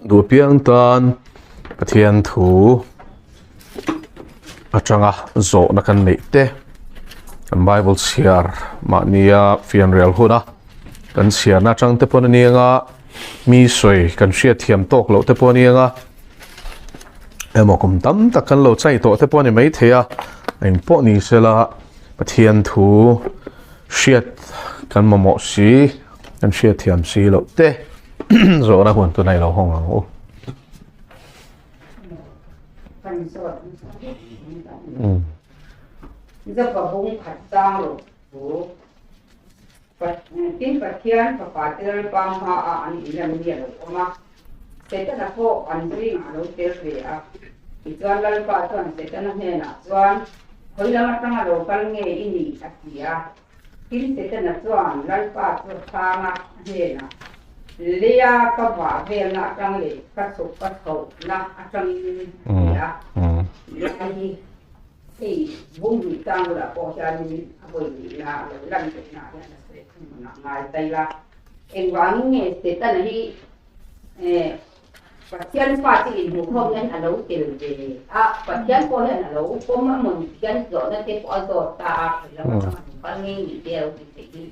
Duh piang tan Pathian thu atanga zawhna kan neih te kan Bible chhiar mahnia fianrial huna kan chhiarna atang te pawn a ni anga mi sawi kan hriat thiam tawk loh te pawh a ni anga emaw kum tam tak kan lo chai tawh te pawh a ni maithei a engpawh ni sela Pathian thu hriat kan mamawh si kan hriat thiam si loh te. Zawhna hun tunah i lo hawng ang u. Zapa bung khat chang lo thu. Tin Pathian fapa te Lalpa hmaah an inlan mi a lo awm a. Setana pawh an zingah a lo tel ve a. Tichuan Lalpa chuan Setana hnenah chuan, Khawi lam atanga lo kal nge i nih? a ti a. Tin Setana chuan Lalpa chu a chhang a, a hnenah, Leia ka vah velna atang leh ka chhuk ka chhohna atangin a ti a. Lai hi hei bung hnih tang bulah pawh hianin a vawi nihna a lo lan theihna ah hian a sawi thung hunah ngai ta ila. Engvangin nge Setana hi Pathian fa chu inhmuhkhawmna hi a lo tel ve a, Pathian pawh hian a lo pawm a maw ni hian zawhna te pawh a zawt ta a, ilo atanga lo kal ngei ni te a lo ti theih hi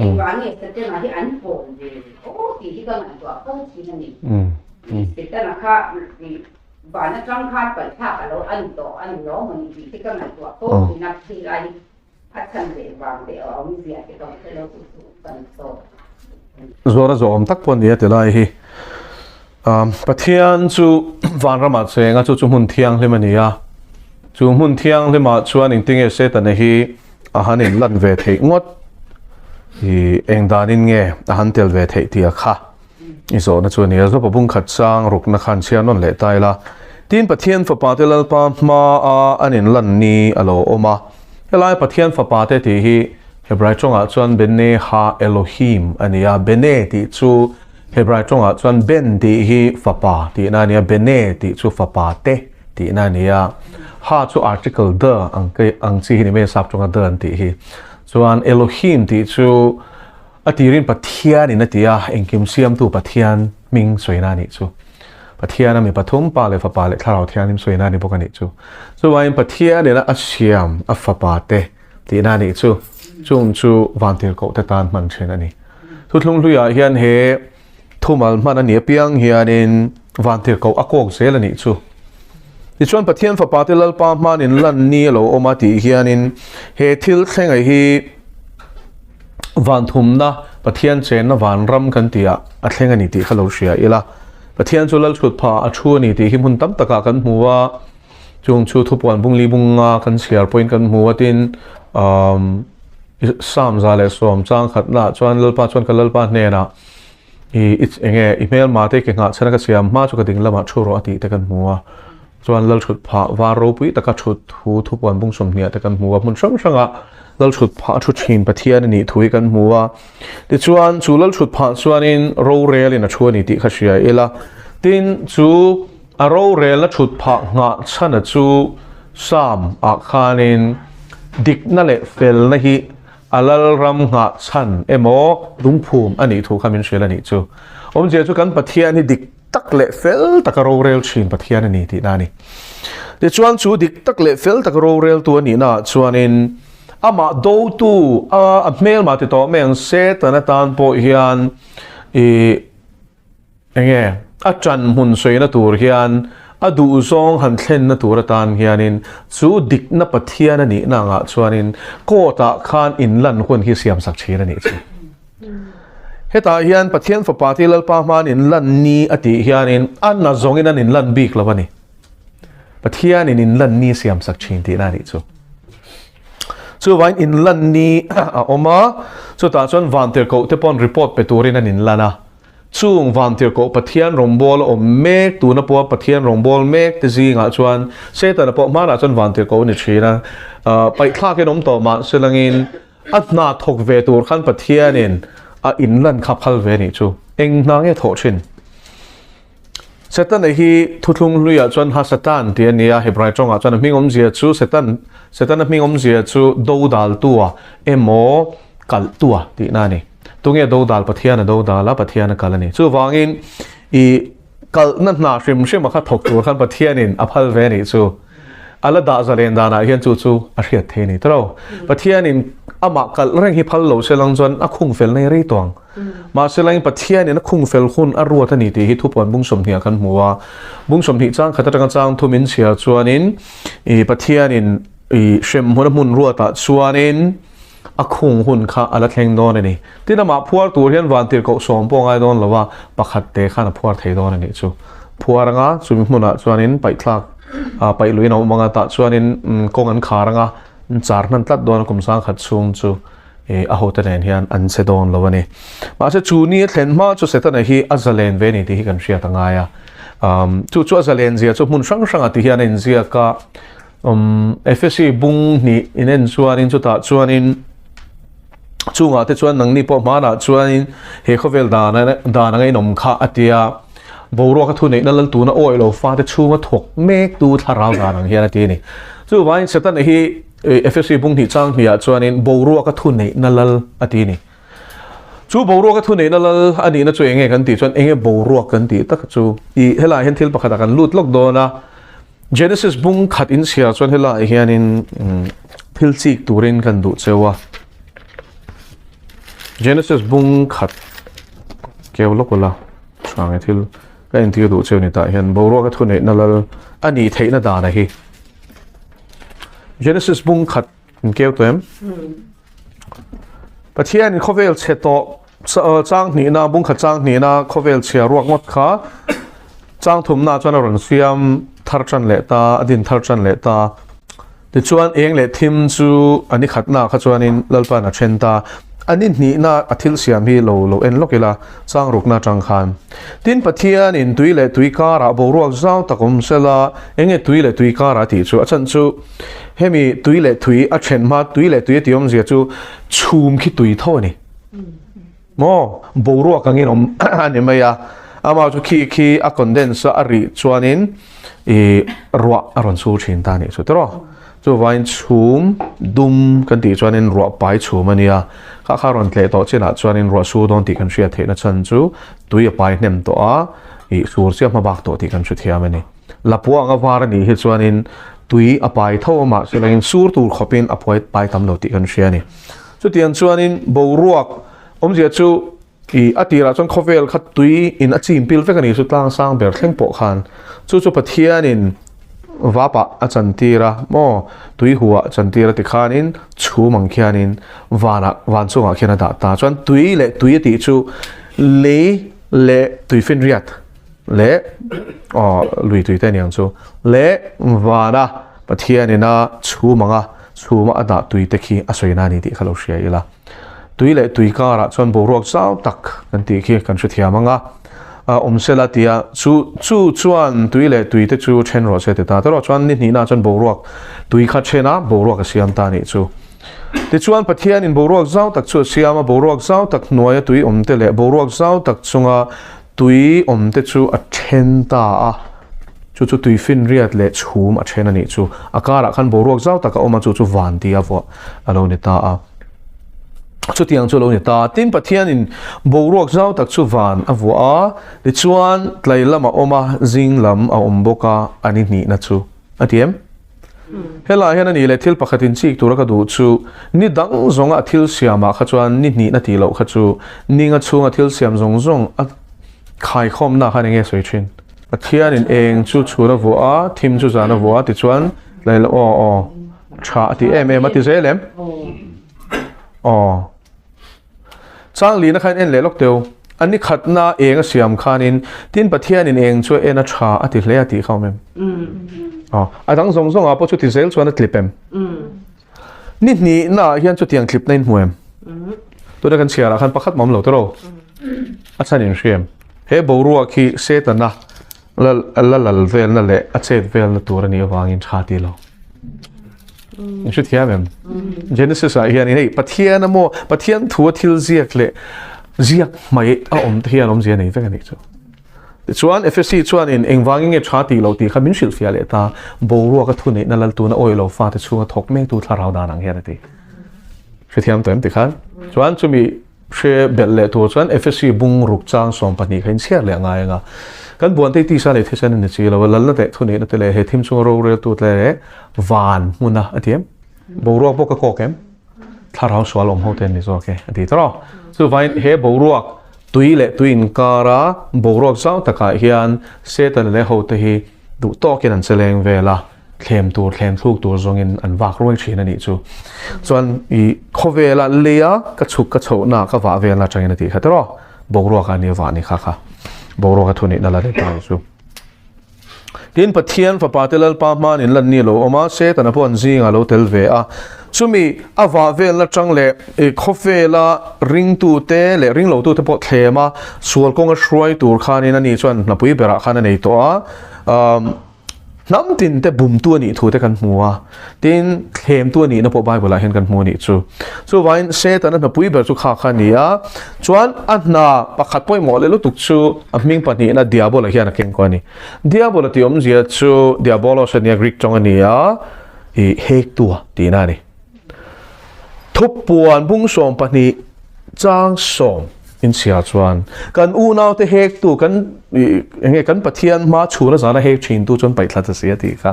engvang nge Setana hi an pawm ve aw tih hi ka ngaihtuah fo thin a ni. Setana kha van atang khan paih thlak a lo an tawh a ni lo maw ni tih hi ka ngaihtuah fo thin a, khi lai hi a chhan leh vang te a awmzia te ka hre lo chu chu kan sawt. Zuar a zawhawm tak pawh a ni a ti lai hi. Pathian chu vanramah cheng a, chu chu hmun thianghlim a ni a. Chu hmun thianghlimah chuan engtinge Setana hi a han inlan ve theih ngawt? I eng danin nge a han tel ve theih tih a kha i zawhna chu a ni a. Zopa bung khat chang rukna khan chhiar nawn leh ta ila. Tin, Pathian fapa te Lalpa hmaa an inlan ni a lo awm a. Helai Pathian fapa te tih hi Hebrai tawngah chuan Bene ha Elohim a ni a. Bene tih chu Hebrai tawngah chuan Ben tih hi fapa tihna a ni a, Bene tih chu fapa te tihna a ni a. Ha chu article the ang ang chi hi ni mai a, sap tawnga the an tih hi. Chuan Elohim tih chu a tirin Pathianin a ti a, engkim siamtu Pathian hming sawina a nih chu. Pathiana mi pathum, Pa leh Fapa leh Thlarau Thianghlim sawina a ni bawk a nih chu. Chuvangin Pathianin a siam a fapa te tihna a nih chu. Chung chu vantirhkoh te tan hman thin a ni. Thuthlung hluiah hian he thumal hman a nih apiang hianin vantirhkoh a kawk zel a nih chu. Tichuan Pathian Fapa te Lalpa hmanin lan ni a lo awm a tih hianin he thil thlenga hi vanthumna Pathian chenna vanram kan tihah a thleng a ni tih kha lo hria ila. Pathian chu Lalchhut pha a thu a ni tih hi hmun tam takah kan hmu a. Chung chu thupuan bungli bunga kan chhiar pawhin kan hmu a tin um, Sam 110 chang khatna chuan Lalpa chuan ka Lalpa hnenah i enge i hmel ma te ke nghah chhana ka siam hma chu ka ding lamah thu rawh a tih te kan hmu a chuan lal thut phah var ropui taka thut thu thupuan bung 20 te kan hmu a hmun hrang hranga lal thut phah thu thin Pathian a nih thu hi kan hmu a tichuan chu lal thut phah chuanin rorelin a thu a ni tih kha hria ila tin chu A rorelna thut phah nghah chhana chu Sam ah khanin dikna leh felna hi a lalram nghah chhan emaw lungphum a nih thu kha min hrilh a nih chu. Awmzia chu kan Pathian hi dik tak leh fel taka rorel thin Pathian a ni tihna a ni. Tichuan chu dik tak leh fel taka roreltu a nihna ah chuanin amah dotu a hmelmah ti tawh mai ang Setana tan pawh hian ih Enge a ṭan hmun sawina tur hian a duhzawng han thlenna tur atan hianin chu dikna Pathian a nihna angah chuanin court-ah khan inlan hun hi siamsak ṭhin a nih chu. Hetah hian Pathian Fapa te Lalpa hmain inlan ni a tih hianin a na zawngin an inlan bik lo a ni. Pathianin inlan ni siamsak ṭhin tihna a nih chu. Chuvain inlan ni a awm a, chutah chuan vantirhkoh te pawn report pe turin an inlan a. Chung vantirhkoh Pathian rawngbâwl a awm mêk, tûna pawha Pathian rawngbâwl mêk te zîngah chuan Setana pawh hmânah chuan vantirhkoh a ni ṭhîn a. Paihthlâkin awm tawh mah se langin a hna thawk ve tûr khân Pathianin a inlan kha phal ve a nih chu. Eng hna nge thawh ṭhin? Setana hi thuthlung hluiah chuan ha Satan tih a ni a, Hebrai ṭawngah chuan a hming awmzia chu Setan, Setana hming awmzia chu dodâltua emaw kalhtua tihna a ni. Tunge dodal? Pathian a dodal a, Pathian a kal a ni. Chuvangin i Kalhna hna hrim hrima kha thawk tur khan Pathianin a phal ve a nih chu. A la dah zalen danah hian chu chu a hriat thei a ni tawh. Pathianin amah kalh reng hi phal lo se lang chuan a khung fel nei rei tawh ang. Mahse lain Pathianin a khung fel hun a ruat a ni tih hi thupuan bung sawmhnih ah kan hmu a. Bung 20 chang khat atanga chang thum in chhiar chuanin ih Pathianin ih hremhmun a hmun ruatah chuanin A khung hun kha a la thleng dawn a ni. Tin, amah phuar tur hian vantirhkoh sawm pawh a ngai dawn lo a, pakhat te khan a phuar thei dawn a nih chu. Phuar anga chumi hmunah chuanin paihthlak paih luiin a awm anga tah chuanin kawng an khar anga char hman tlat dawn a kum sangkhat chhung chu a hote nen hian an che dawn lo a ni. Mahse chu ni a thlen hma chu Setana hi a zalen ve a ni tih hi kan hriat a ngai a. Chu chu a zalen zia chu hmun hrang hrangah ti hian a inziak a. Um, Efesi bung hnih in en chuanin chutah chuanin chungah te chuan nangni pawh hmanah chuanin he khawvel dan dan anga in awm kha a tia boruak a thu neihna lal tuna awi lo fate chhunga thawk mek tu thlarau dan ang hian a ti a ni. Chuvangin Setana hi Efesi bung hnih chang hnih ah chuanin boruak a thu neihna lal a ti a ni. Chu boruak a thu neihna lal a nihna chu enge kan tih chuan enge boruak kan tih tak chu i helaiah hian thil pakhatah kan lut lawk dawn a. Genesis bung khat in chhiar chuan helaiah hianin thil chik turin kan duh cheu a. Genesis bung khat keu lawk ula tha nge thil ka entir duh cheu ni tah hian boruak a thu neihna lal a nih theihna dan a hi. Genesis bung khat in keu tawh em? Pathianin khawvel chhe tawh chang hnihna bung khat chang hnihna khawvel chhia ruak ngawt kha chang thumna chuan a rawn siam thar tan leh ta a din thar tan leh ta tichuan eng leh thim chu a ni khatna kha chuanin Lalpa'n a then ta a ni hnihna a thil siam hi lo lo en lawk ila chang rukna atang khan tin Pathianin tui leh tui karah boruak zau tak awm sela enge tui leh tui karah tih chu a chhan chu Hemi tui leh tui a then hma tui leh tui a tih awmzia chu chhum khi tui tho a ni. Maw? Boruak angin awm a ni mai a. Amah chu khi khi a condense a a rih chuanin i ruah a rawn sur thin ta a nih chu tiraw. Chuvangin chhum dum kan tih chuanin ruah pai chhum a nia. Kha kha rawn tleh tawh chinah chuanin ruah sur dawn tih kan hriat theihna chhan chu tui a pai hnem tawh a, i sur chiah hma bak tawh tih kan hrethiam a ni. Lapua anga var a nih hi chuanin tui a pai tho a mahse langin sur tur khawpin a phuai pai tam lo tih kan hria a ni. Chutiang chuanin boruak awmzia chu ih a tirah chuan khawvel kha tui in a chim pil vek a ni chu tlang sang ber thleng pawh khan chu chu Pathianin vapah a chantir a maw tui huah a chantir a tikhanin chhum ang khianin vanah van chungah khian a dah ta chuan tui leh tui a tih chu lei leh tuifinriat leh aw lui tui te aniang chu leh vana Pathian ina chhum anga chhuma a dah tui te khi a sawi na a ni tih kha lo hria ila tui leh tui karah chuan boruak zau tak kan tih khi kan hrethiam anga awm sela tia chu chu chuan tui leh tui te chu then rawh se ti ta erawh chuan ni hnihna chuan boruak tui kha then a boruak a siam ta a nih chu. Tichuan, Pathianin boruak zau tak chu a siam a, boruak zau tak hnuaia tui awmte leh boruak zau tak chunga tui awmte chu a then ta a. Chu chu tui finriat leh chhum a then a nih chu. A karah khan boruak zau tak a awm a, chu chu van tia vuah a lo ni ta a. Chutiang chu a lo ni ta. Tin, Pathianin boruak zau tak chu van a vuah a, tichuan tlai lam a awm a, zing lam a awm bawk a, a ni hnihna chu a ti em? Helaiah hian a nih leh thil pakhat inchik tura ka duh chu ni dang zawnga a thil siamah kha chuan ni hnihna tih loh kha chu ninga chhunga thil siam zawng zawng a khaikhawmna khan enge sawi thin. Pathianin eng chu chhun a vuah a, thim chu zan a vuah a tichuan tlai lo aw aw tha a ti em em a ti zel em? Aw. Changlina khan en leh lawk teu. A ni khatna eng a siam khanin tin Pathianin eng chu a en a tha a ti hle a tih kha awm em? Aw, a dang zawng zawngah pawh chuti zel chuan a tlip em? Ni hnihnaah hian chutiang tlipna in hmu em? Tuna kan chhiarah khan pakhat mawm lo tawh a chhan in hria em? He boruak hi Setana la lal velna leh a chet velna tur a nih avangin tha ti lo. In hre thiam em? Genesis ah hian hei Pathian a maw Pathian thu a thil ziak leh ziak hmai a awm te hian awmzia nei vek a nih chu. Tichuan Efesi chuan in engvangin nge tha tih loh tih kha min hrilhfiah leh ta boruak a thu neihna lal tuna awi lo fate chhunga thawk mek tu thlarau dan ang hian a ti. Hrethiam tawh em tikhan? Chuan chumi Hre belh leh tur chuan Efesi bung ruk chang 12 kha inchhiar leh a ngai ang a. Kan buan te tisa leh thisen a ni chi lo a, lalna leh thuneihna te leh he thim chunga roreltu te leh van hmuna a ti em? Boruak bawk a kawk em? Thlarau sual awm ho te an ni zawk e a ti tawh. Chuvangin he boruak tui leh tui inkara boruak zau takah hian Satan leh hote hi duh tawkin an che leng vel a, thlem tur thlem thluk tur zawngin an vak ruai thin a nih chu. Chuan i khawvela leia ka chhuk ka chhohna ka vah velna atangin a tih kha tawh boruak a ni vah ni kha kha boruak a thunihna la reng ta chu. Tin Pathian fapa te Lalpa hman in lan ni lo awm a, Setana pawh an zingah lo tel ve a. Chumi a vah velna tang leh khawvela ringtute leh ringlotute pawh thlem a, sual kawnga hruai tur khanin ani chuan hnapui berah khan a nei tawh a. Hnam tin te bumtu a nih thu te kan hmu a, tin thlemtu a nihna pawh Bible ah hian kan hmu a nih chu. Chuvangin Setana hnapui ber chu kha kha a ni a, chuan a hna pakhat pawimawh leh lutuk chu a hming pahnihna Diabola hian a keng kawh a ni. Diabola tih awmzia chu Diabolos a nia, Greek tawng a ni a, ih hektua tihna a ni. Thupuan bung 12 chang sawm inchhia chuan kan unaute hektu kan enge kan Pathian hma chhuna zana hek thintu chuan paih thla ta si a tih kha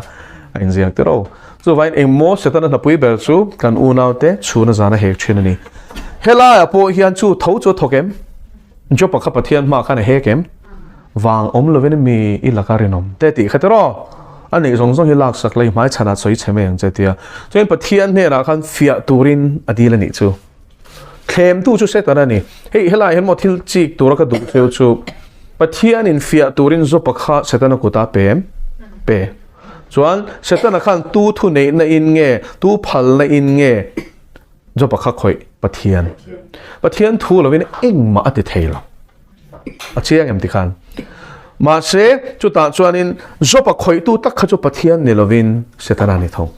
a inziak tir o. Chuvain engmaw Setana hnapui ber chu kan unaute chhuna zana hek thin a ni. Helaiah pawh hian chu tho chu a thawk em? Job-a kha Pathian hmaah khan a hek em? Vang awm lovin mi i laka rinawm te tih kha tiraw? A neih zawng zawng hi laksak la i hmai chhanah sawi chhe mai ang che tia. Chuan Pathian hnenah khan fiah turin a dil a nih chu. Thlemtu chu Satan a ni. Hei helai hian maw thil chik tura ka duh cheu chu Pathianin fiah turin Job-a kha Setana kuta pe em? Pe. Chuan Setana khan tu thu neihna in nge, tu phalna in nge Job-a kha khawih Pathian. Pathian thu lovin engmah a ti thei lo. A chiang em tikhan. Mahse, chutah chuanin Job-a khawihtu tak kha chu Pathian ni lovin Setana ni tho.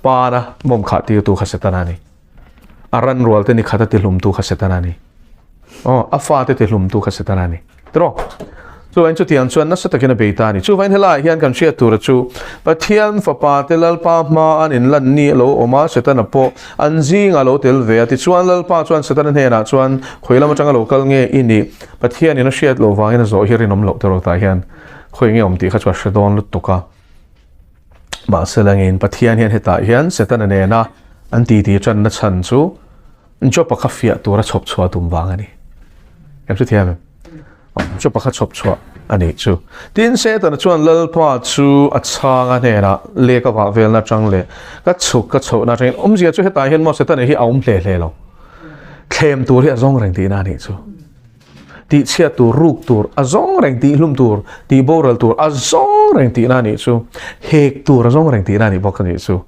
Pana bawm khah tirtu kha Setana ni. A ran rual te ni khat a tihlumtu kha Setana ni. Oh, a fa te tihlumtu kha Setana ni. Tiraw? Chuvain chutiang chuan nasa takin a bei ta a ni. Chuvain helaiah hian kan hriat tura chu Pathian fapa te Lalpa hma an inlan ni a lo awm a, Setana pawh an zingah a lo tel ve a. Tichuan Lalpa chuan Setana hnenah chuan khawi lam atanga lo kal nge i nih? Pathianin a hriat loh vangin a zawh hi rinawm loh tiraw tah hian khawi nge awm tih kha chu a hre dawn lutuk a. Mahse langin Pathian hian hetah hian Setana nena an titi tanna chhan chu Job-a kha fiah tura chhawp chhuah tum vang a ni. Em chu thiam em? Job-a kha chhawp chhuah a nih chu. Tin, Setana chuan Lalpa chu a chhang a hnenah lek a vah velna atang leh ka chhuk ka chhohna atangin awmzia chu hetah hian maw Setana hi a awm hle hle lo. Thlem tur hi a zawng reng tihna a nih chu. Tihchhiat tur, ruk tur a zawng reng, tihhlum tur, tihboral tur a zawng reng tihna a nih chu. Hek tur a zawng reng tihna a nih bawk a nih chu.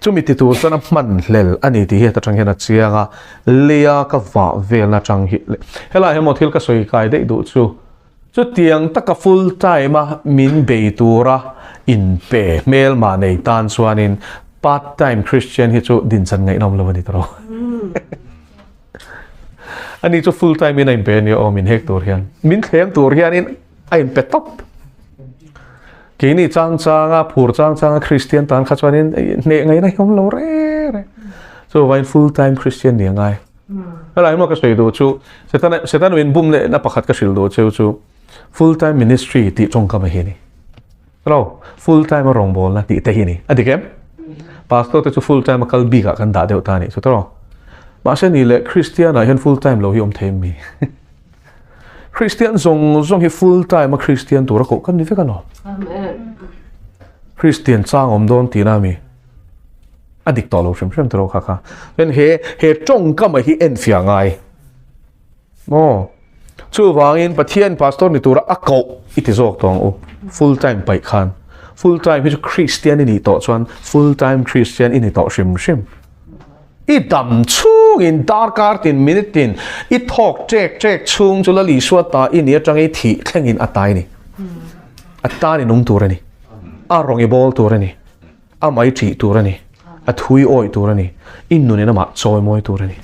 Chumi ti tur chuan a hman hlel a ni tih hi heta tang hian a chiang a, leia ka vah velna tang hi helai hian maw thil ka sawi kai daih duh chu chutiang taka full time a min bei tura inpe hmelmah nei tan chuanin part time Christian hi chu dinchan ngaihnawm lo a ni ta rawh. Ani chu full time in a inpe a nia aw min hek tur hian min thleng tur hianin a inpe tawp. Keini chang changa phur chang changa Kristian tan kha chuanin hneh ngaihna hi awm lo re re. Chuvain full time Kristian ni angai. Helai maw ka sawi duh chu Setana Setana min bum leh na pakhat ka hrilh duh cheu chu full time ministry tih tawngkam a hi ni. Hello, full time a rawngbawlna tih te hi ni. A dik em? Pastor te chu full time a kal bik ah kan dah deuh ta ni chu tawh. Mahse ni leh Kristian ah hian full time lo hi awm thei em mi? Kristian zawng zawng hi full time a Kristian tura koh kan ni vek ano. Amen. Kristian chang awm dawn tihna mi. A dik tawh lo hrim hrim tawh kha kha. Then he he tawngkam a hi en fiah ngai. Maw. Chuvangin Pathian pastor ni tura a koh i ti zawk tawh ang u. Full time paih khan. Full time hi chu Kristian i nih tawh chuan full time Kristian i ni tawh hrim hrim. I dam chhungin darkar tin minute tin i thawk ṭek ṭek chhung chu Lal Isua ta i ni aṭanga i thih thlengin a ta i ni. A tan i nung tur a ni. A rawng i bawl tur a ni. A mai ṭih tur a ni. A thui awih tur a ni. I nunin amah chawimawi tur a ni.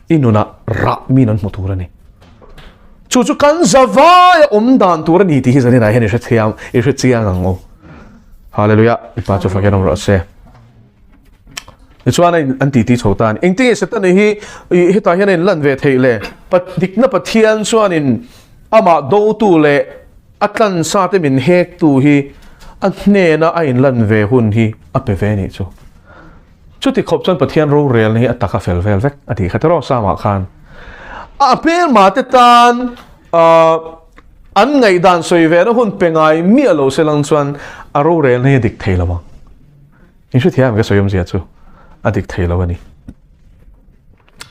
I nunah rah min an hmu tur a ni. Chu chu kan zavai a awm dan tur a ni tih hi zaninah hian i hrethiam i hrechiang ang u. Hallelujah. I pa chu fakin awm rawh se. Tichuan an titi chho ta a ni. Engtin nge Setana hi hetah hian a inlan ve theih le? Dikna Pathian chuanin Amah dotu leh a tlansa te min hektu hi a hnena a inlan ve hun hi a pe ve nih chu. Chuti khawp chuan Pathian rorelna hi a taka fel vel vek a tih kha tiraw Psalm-ah khan. A hmelma te tan an ngaihdan sawi vena hun pe ngai miah lo se lang chuan a rorelna hi a dik thei lo ang. In hrethiam ka sawi awmzia chu a dik thei lo a ni.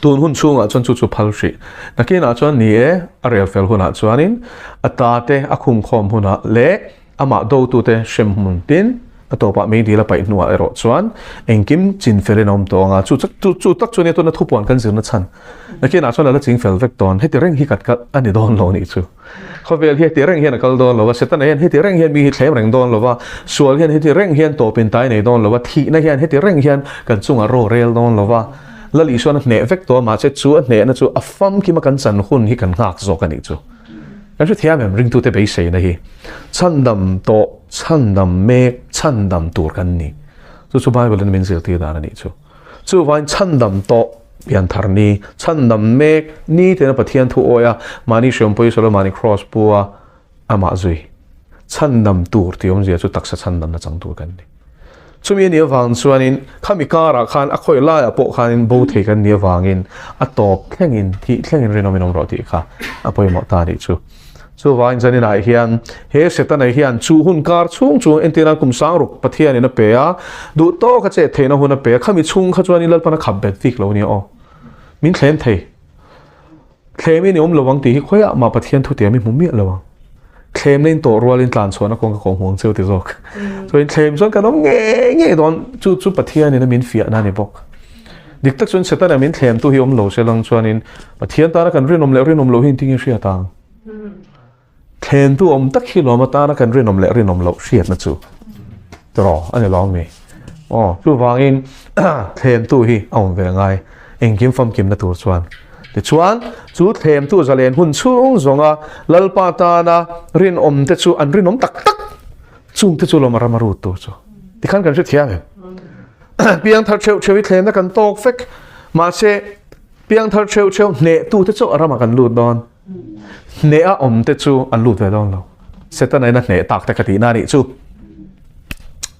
Tun hun chhungah chuan chu chu phal hrih. Nakinah chuan ni e, a rel fel hunah chuanin a ta te a khumkhawm hunah leh amah dotute hrem hmun tin a tawpah meidil a paih hnuah erawh chuan engkim chin felin a awm tawh ang a. Chu chu chu tak chu nia tuna thupuan kan zirna chhan. Nakinah chuan a la ching fel vek dawn. Heti reng hi kat kat a ni dawn lo nih chu. Khawvel hi heti reng hian a kal dawn lo a, Setana hian heti reng hian mi hi thlem reng dawn lo a, sual hian heti reng hian tawpin tai nei dawn lo a, thihna hian heti reng hian kan chungah ro rel dawn lo a. Lal Isuan a hneh vek tawh a, mahse chu a hnehna chu a famkima kan chan hun hi kan nghak zawk a nih chu. Kan hrethiam em ringtute beiseina hi chhandam tawh, chhandam mek, chhandam tur kan ni. Chu chu Bible in min zirtir dan a nih chu. Chuvain chhandam tawh pianthar ni, chhandam mek ni tena Pathian thu awi a, mahni hriam pawh Israel mahni cross pu a, amah zui. Chhandam tur tih awmzia chu taksa chhandamna chang tur kan ni. Chumi a nih avang chuanin khami karah khan a khawi laiah pawh khanin bo thei kan nih avangin a tawp thlengin, thih thlengin rinawmin awm rawh tih kha a pawimawh ta a nih chu. Chuvangin zaninah hian he Setana hian chu hun kar chhung chu entirna kum sangruk Pathianin a pe a, duh tawk a chet theihna hun a pe a, khami chhung kha chuan i Lalpan a khap bet vik lo nia aw. Min thlem thei. Thlemin i awm lo ang tih hi khawiah mah Pathian thutiam i hmu miah lo ang. Thlemna in tawh rualin tlan chhuahna kawng ka kawh hmu ang cheu ti zawk. Chuan thlem chuan kan awm ngei ngei dawn chu chu Pathianin a min fiahna a ni bawk. Dik tak chuan Setana min thlemtu hi awm lo se lang chuanin Pathian tana kan rinawm leh rinawm loh hi engtin nge hriat ang? Thlentu awm tak hi lawm atana kan rinawm leh rinawm loh hriatna chu tiraw a ni lawm mi? Aw, chuvangin thlentu hi a awm ve ngai engkim famkimna tur chuan. Tichuan, chu thlemtu zalen hun chhung zawnga Lalpa tana rinawm te chu an rinawm tak tak, chungte chu lawm a ram a rut tur chu. Tikhan kan hrethiam em? Piangthar theuh theuh i thlenna kan tawk vek, mahse piangthar theuh theuh hnehtute chu a ramah kan lut dawn. Hneh a awm te chu an lut ve dawn lo. Setana in a hneh tak te ka tihna a nih chu.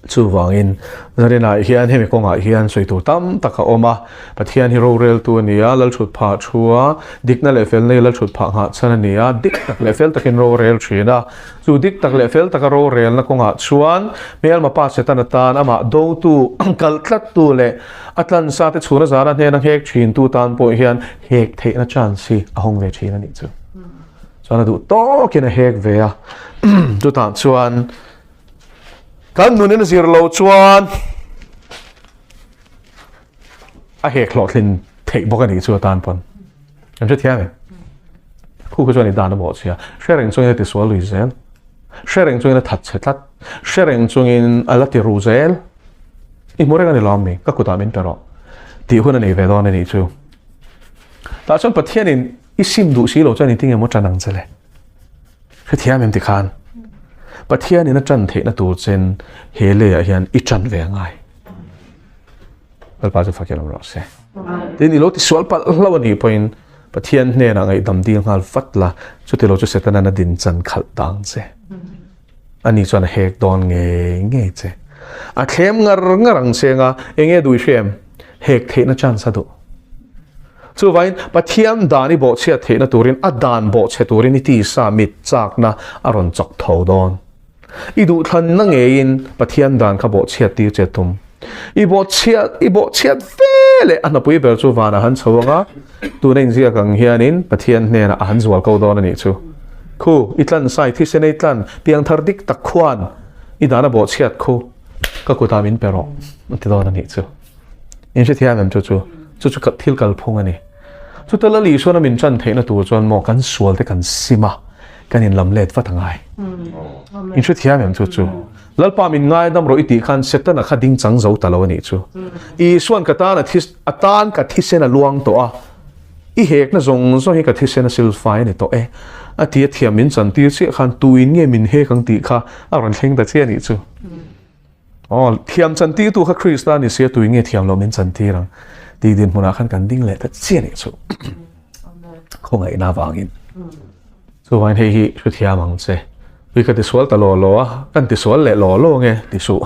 Chuvangin Zarinah hian hemi kawngah hian sawi tur tam tak a awm a. Pathian hi roreltu a ni a, Lalthut phah thu a, dikna leh felna hi Lalthut phah nghah chhan a ni a, dik tak leh fel takin rorel thin a. Chu dik tak leh fel taka rorelna kawngah chuan hmelma pa Setana tan amah dotu, kal tlattu leh a tlansa te chhuna zana hnena nghek thintu tan pawh hian hek theihna chance hi a hawng ve thin a nih chu. Chuan a duh tawkin a hek ve a. Chutah chuan kan nunin a zir lo chuan a hek hlawhtlin theih bawk a nih chu atan pawn. Kan hrethiam em? Khu kha chuan i dan a bawh chhia. Hre reng chungin a tisual lui zel. Hre reng chungin a that chhe tlat. Hre reng chungin a la ti ru zel. I hmu reng a ni lo ami? Ka kutah min pe rawh. Tih hun a nei ve dawn a nih chu. Tah chuan Pathianin i sim duh si lo chuan engtin nge maw tan ang che le? Hrethiam em tikhan? Pathianin a tan theihna tur chen he leiah hian i tan ve a ngai. Lalpa chu fakin awm rawh se. Tin, i lo ti sual palh hlauh a nih pawhin Pathian hnenah ngaihdam dil nghal vat la, chuti lo chu Setana'n a din chan khalh ta ang che. Ani chuan a hek dawn ngei ngei che. A thlem ngar ngar ang che anga enge duh i hria em? Hek theihna chance a duh. Chuvangin Pathian dan i bawhchhiat theihna turin a dan bawhchhe turin i tisa mit chakna a rawn chawk tho dawn. I duhthlanna ngeiin Pathian dan kha bawhchhiat tir che tum. I bawhchhiat i bawhchhiat ve leh a hnapui ber chu vanah han chho anga tuna inziak ang hianin Pathian hnenah a han zual ko dawn a nih chu. Khu, i tlan sai thisen ei tlan piangthar dik tak khuan i dan a bawhchhiat khu ka kutah min pe rawh a ti dawn a nih chu. In hrethiam em chu chu? Chu chu thil kalphung a ni. Chuta Lal Isuan a min chan theihna tur chuan maw kan sual te kan sim a, kan inlam let vat a ngai. In hrethiam em chu chu? Lalpa min ngaidam rawh i tih khan Setana kha ding chang zo ta lo a nih chu. Isuan ka tan a thi a tan ka thisen a luang tawh a, i hekna zawng zawng hi ka thisen a silfai a ni tawh e a ti a thiam min chan tir chiah khan tuin nge min hek ang tih kha a rawn thleng ta chiah a nih chu. Aw, thiam chan tirtu kha Krista a ni sia tuin nge thiam loh min chan tir ang tih dinhmunah khan kan ding leh ta chiah a nih chu. Khawngaihna avangin. Chuvangin hei hi hrethiam ang che. Ui ka tisual ta law law a, kan tisual leh law law nge ti suh.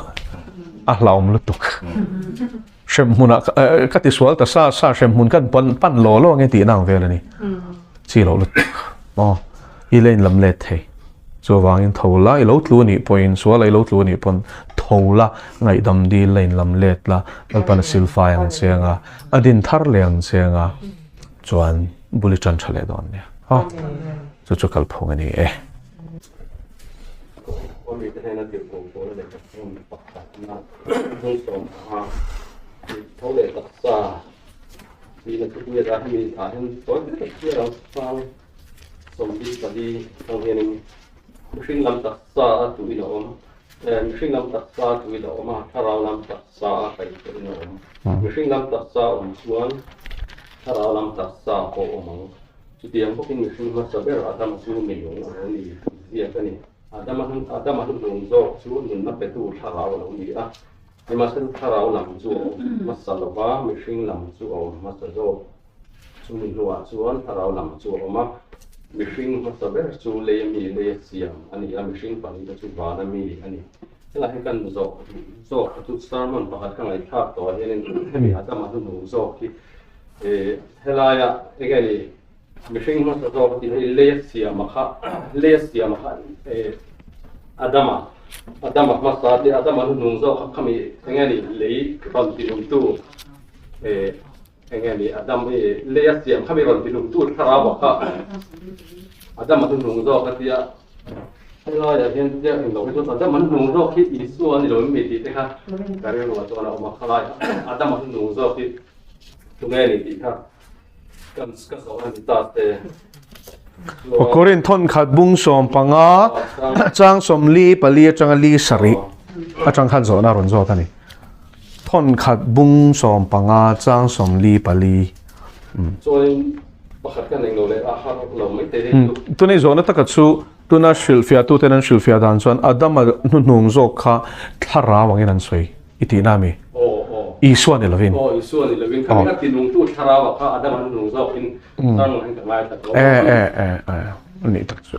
A hlauhawm lutuk. Hremhmunah ka tisual ta sa sa hremhmun kan pan pan law law nge tihna ang vel a ni. Chi loh lutuk. Aw, i la inlam let thei. Chuvangin tho la, i lo tlu a nih pawhin, sual a i lo tlu a nih pawn tho la, ngaihdam dil la inlam let la, Lalpan a silfai ang che anga, a din thar leh ang che anga, chuan bul i tan tha leh dawn nia. Aw, chu chu kalphung a ni e. Chutiang bawkin mihring hmasa ber Adama chu minung a lo ni tih ziak a ni. Adama Adama hnuhnung zawk chu nunna petu thlarau a lo ni a, nimahsela thlarau lam chu a awm hmasa lo va, mihring lam chu a awm hmasa zawk. Chumi hnuah chuan thlarau lam chu a awm a, mihring hmasa ber chu leia mi leia siam a ni a, mihring pahnihna chu vana mi a ni. Helai hi kan zawh zawk chu sermon pakhat ka ngaihthlak tawh ah hianin hemi Adama hnuhnung zawk hi Helaia enge ni mihring hmasa zawk tih hei lei a siam a kha lei a siam a kha Adama Adama hmasa te Adama hnuhnung zawk kha khami enge ni lei rawn ti hlumtu enge ni Adam hi lei a siam khami rawn ti hlumtu thlarau a kha Adama hnuhnung zawk a tia Helaiah hian chiah englo hi chu Adama hnung zawk hi Isua a ni lo em mi tih te kha ka rilruah chuan a awm a, khalai Adama hnung zawk hi tunge ni tih kha kan ka zawh a ni ta te. Korin thawnkhat bung 15 chang 44 atanga li sarih atang khan zawhna a rawn zawt a ni. Thawnkhat bung 15 chang 44. Chuanin Pakhat kan englo leh a har lo mai thei hei chu. Tunei zawhna taka chu tuna hrilhfiahtuten an hrilhfiah dan chuan Adama hnuhnung zawk kha thlarau angin an sawi i tihna a mi? Aw aw. Isua ni lovin. Aw Isua ni lovin kha a tinungtu thlarau ah kha Adama hnuhnung zawkin sermon hian ka ngaithla tawh. E e e e a nih tak chu.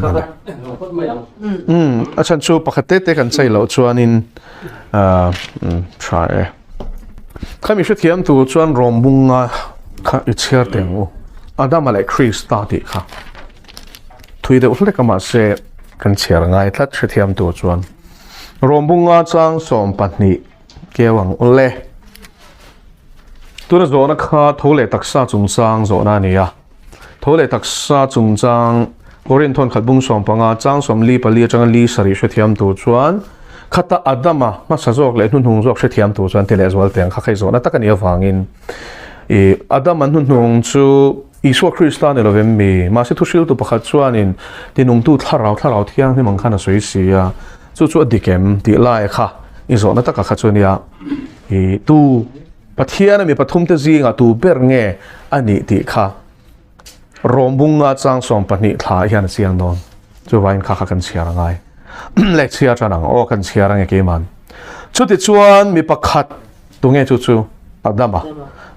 Kha kha englo phawt mai ang. A chhan chu pakhat te te kan chei loh chuanin tha e. Khami hrethiam tur chuan Rawmbunga kha i chhiar teh ang u. Adama leh Krista tih kha thui deuh hlek a mahse kan chhiar ngai tlat hrethiam tur chuan. Rawmbunga chang 12 keu ang u le. Tuna zawhna kha tho leh taksa chungchang zawhna a ni a. Tho leh taksa chungchang Korin thawnkhat bung 15 chang 44 atanga li sarih hrethiam tur chuan khata Adama hmasa zawk leh hnuhnung zawk hrethiam tur chuan ti leh zual teh ang kha khai zawhna tak a nih avangin i Adama hnuhnung chu Isua Krista ni lovem mi mahse thuhriltu pakhat chuanin tinungtu thlarau thlarau thianghlim ang khan a sawi si a chu chu a dik em tih lai kha i zawhna taka kha chu a nia i tu Pathian a mi pathumte zingah tu ber nge a nih tih kha Rawmbunga chang 12 thla hian a chiang dawn. Chuvangin kha kha kan chhiar a ngai. Leh chhiar tan ang. Aw kan chhiar ange keiman. Chutichuan mi pakhat tunge chu chu Adama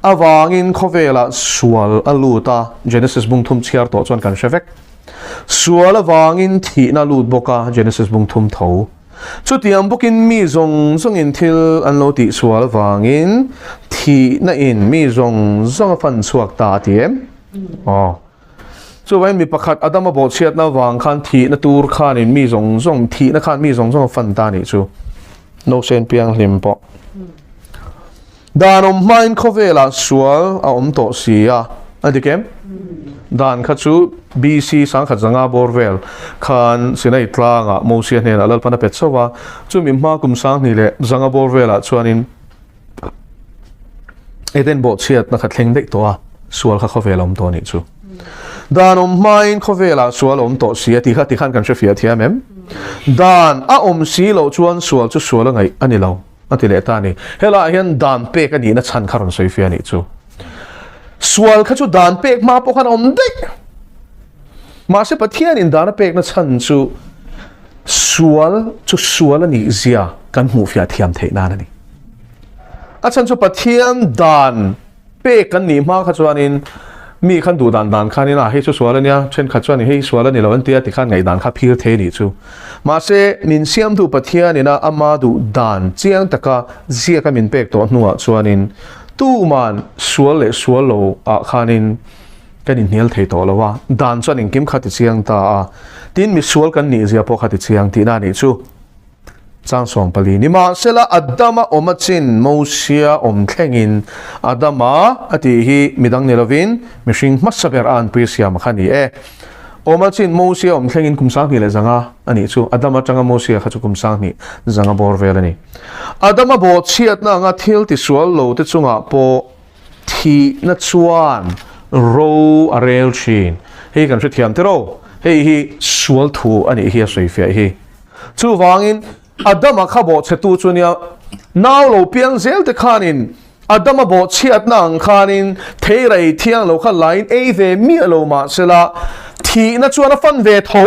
avangin khawvelah sual a lut a, Genesis bung thum chhiar tawh chuan kan hre vek. Sual avangin thihna lut bawk a, Genesis bung thum tho. Chutiang bawkin mi zawng zawngin thil an lo tihsual avangin thihna in mi zawng zawng a fan chhuak ta a ti em? Aw. Chuvangin mi pakhat Adama bawhchhiatna avang khan thihna tur khanin mi zawng zawng, thihna khan mi zawng zawng a fan ta a nih chu. Nausen pianghlim pawh. Dan awm hmain khawvelah sual a awm tawh si a, a dik em? Dan kha chu BC 1100 bawr vel khan Sinai tlangah Mosia hnenah Lalpan a pet chauh a, chumi hma kum 2100 bawr velah chuanin Eden bawhchhiatna kha thleng daih tawh a, sual kha khawvel a awm tawh a nih chu. Dan awm hmain khawvelah sual a awm tawh si a tih kha tikhan kan hrefiah thiam em? Dan a awm si loh chuan sual chu sual a ngaih a ni lo. A ti leh ta a ni. Helaiah hian dan pek a nihna chhan kha rawn sawi fia a nih chu. Sual kha chu dan pek hma pawh khan a awm daih. Mahse Pathianin dan a pekna chhan chu sual chu sual a nih zia kan hmuh fiah thiam theih nan a ni. A chhan chu Pathian dan pek kan nih hma kha chuanin Mi khan duh dan dan khanin a hei chu sual a nia, thenkhat chuan hei sual a ni lo an tia tikhan ngaihdan kha phir thei a nih chu. Mahse, min siamtu Pathianin a ama duh dan chiang taka ziaka min pek tawh hnuah chuanin tuman sual leh sual lo ah khanin kan inhnial thei tawh lo a, dan chuan engkim kha ti chiang ta a, tin misual kan nih zia pawh kha ti chiang tihna a nih chu. Chang 14 Nimahsela Adama awm a chin Mosia awm thlengin Adama a tih hi midang ni lovin mihring hmasa ber a anpui siam kha a ni e. Awm a chin Mosia awm thlengin kum 25 a nih chu Adama atanga Mosia kha chu kum 25 bawr vel a ni. Adama bawhchhiatna anga thil tisual lo te chungah pawh Thihna chuan ro a rel thin. Hei kan hrethiam te ro. Hei hi sual thu a nih hi a sawifiah hi. Chuvangin Adama kha bawhchhetu chu nia nau lo piang zel te khanin Adama bawhchhiatna ang khanin theirei thiang lo kha lain ei ve miah lo mahsela thihna chuan a fan ve tho.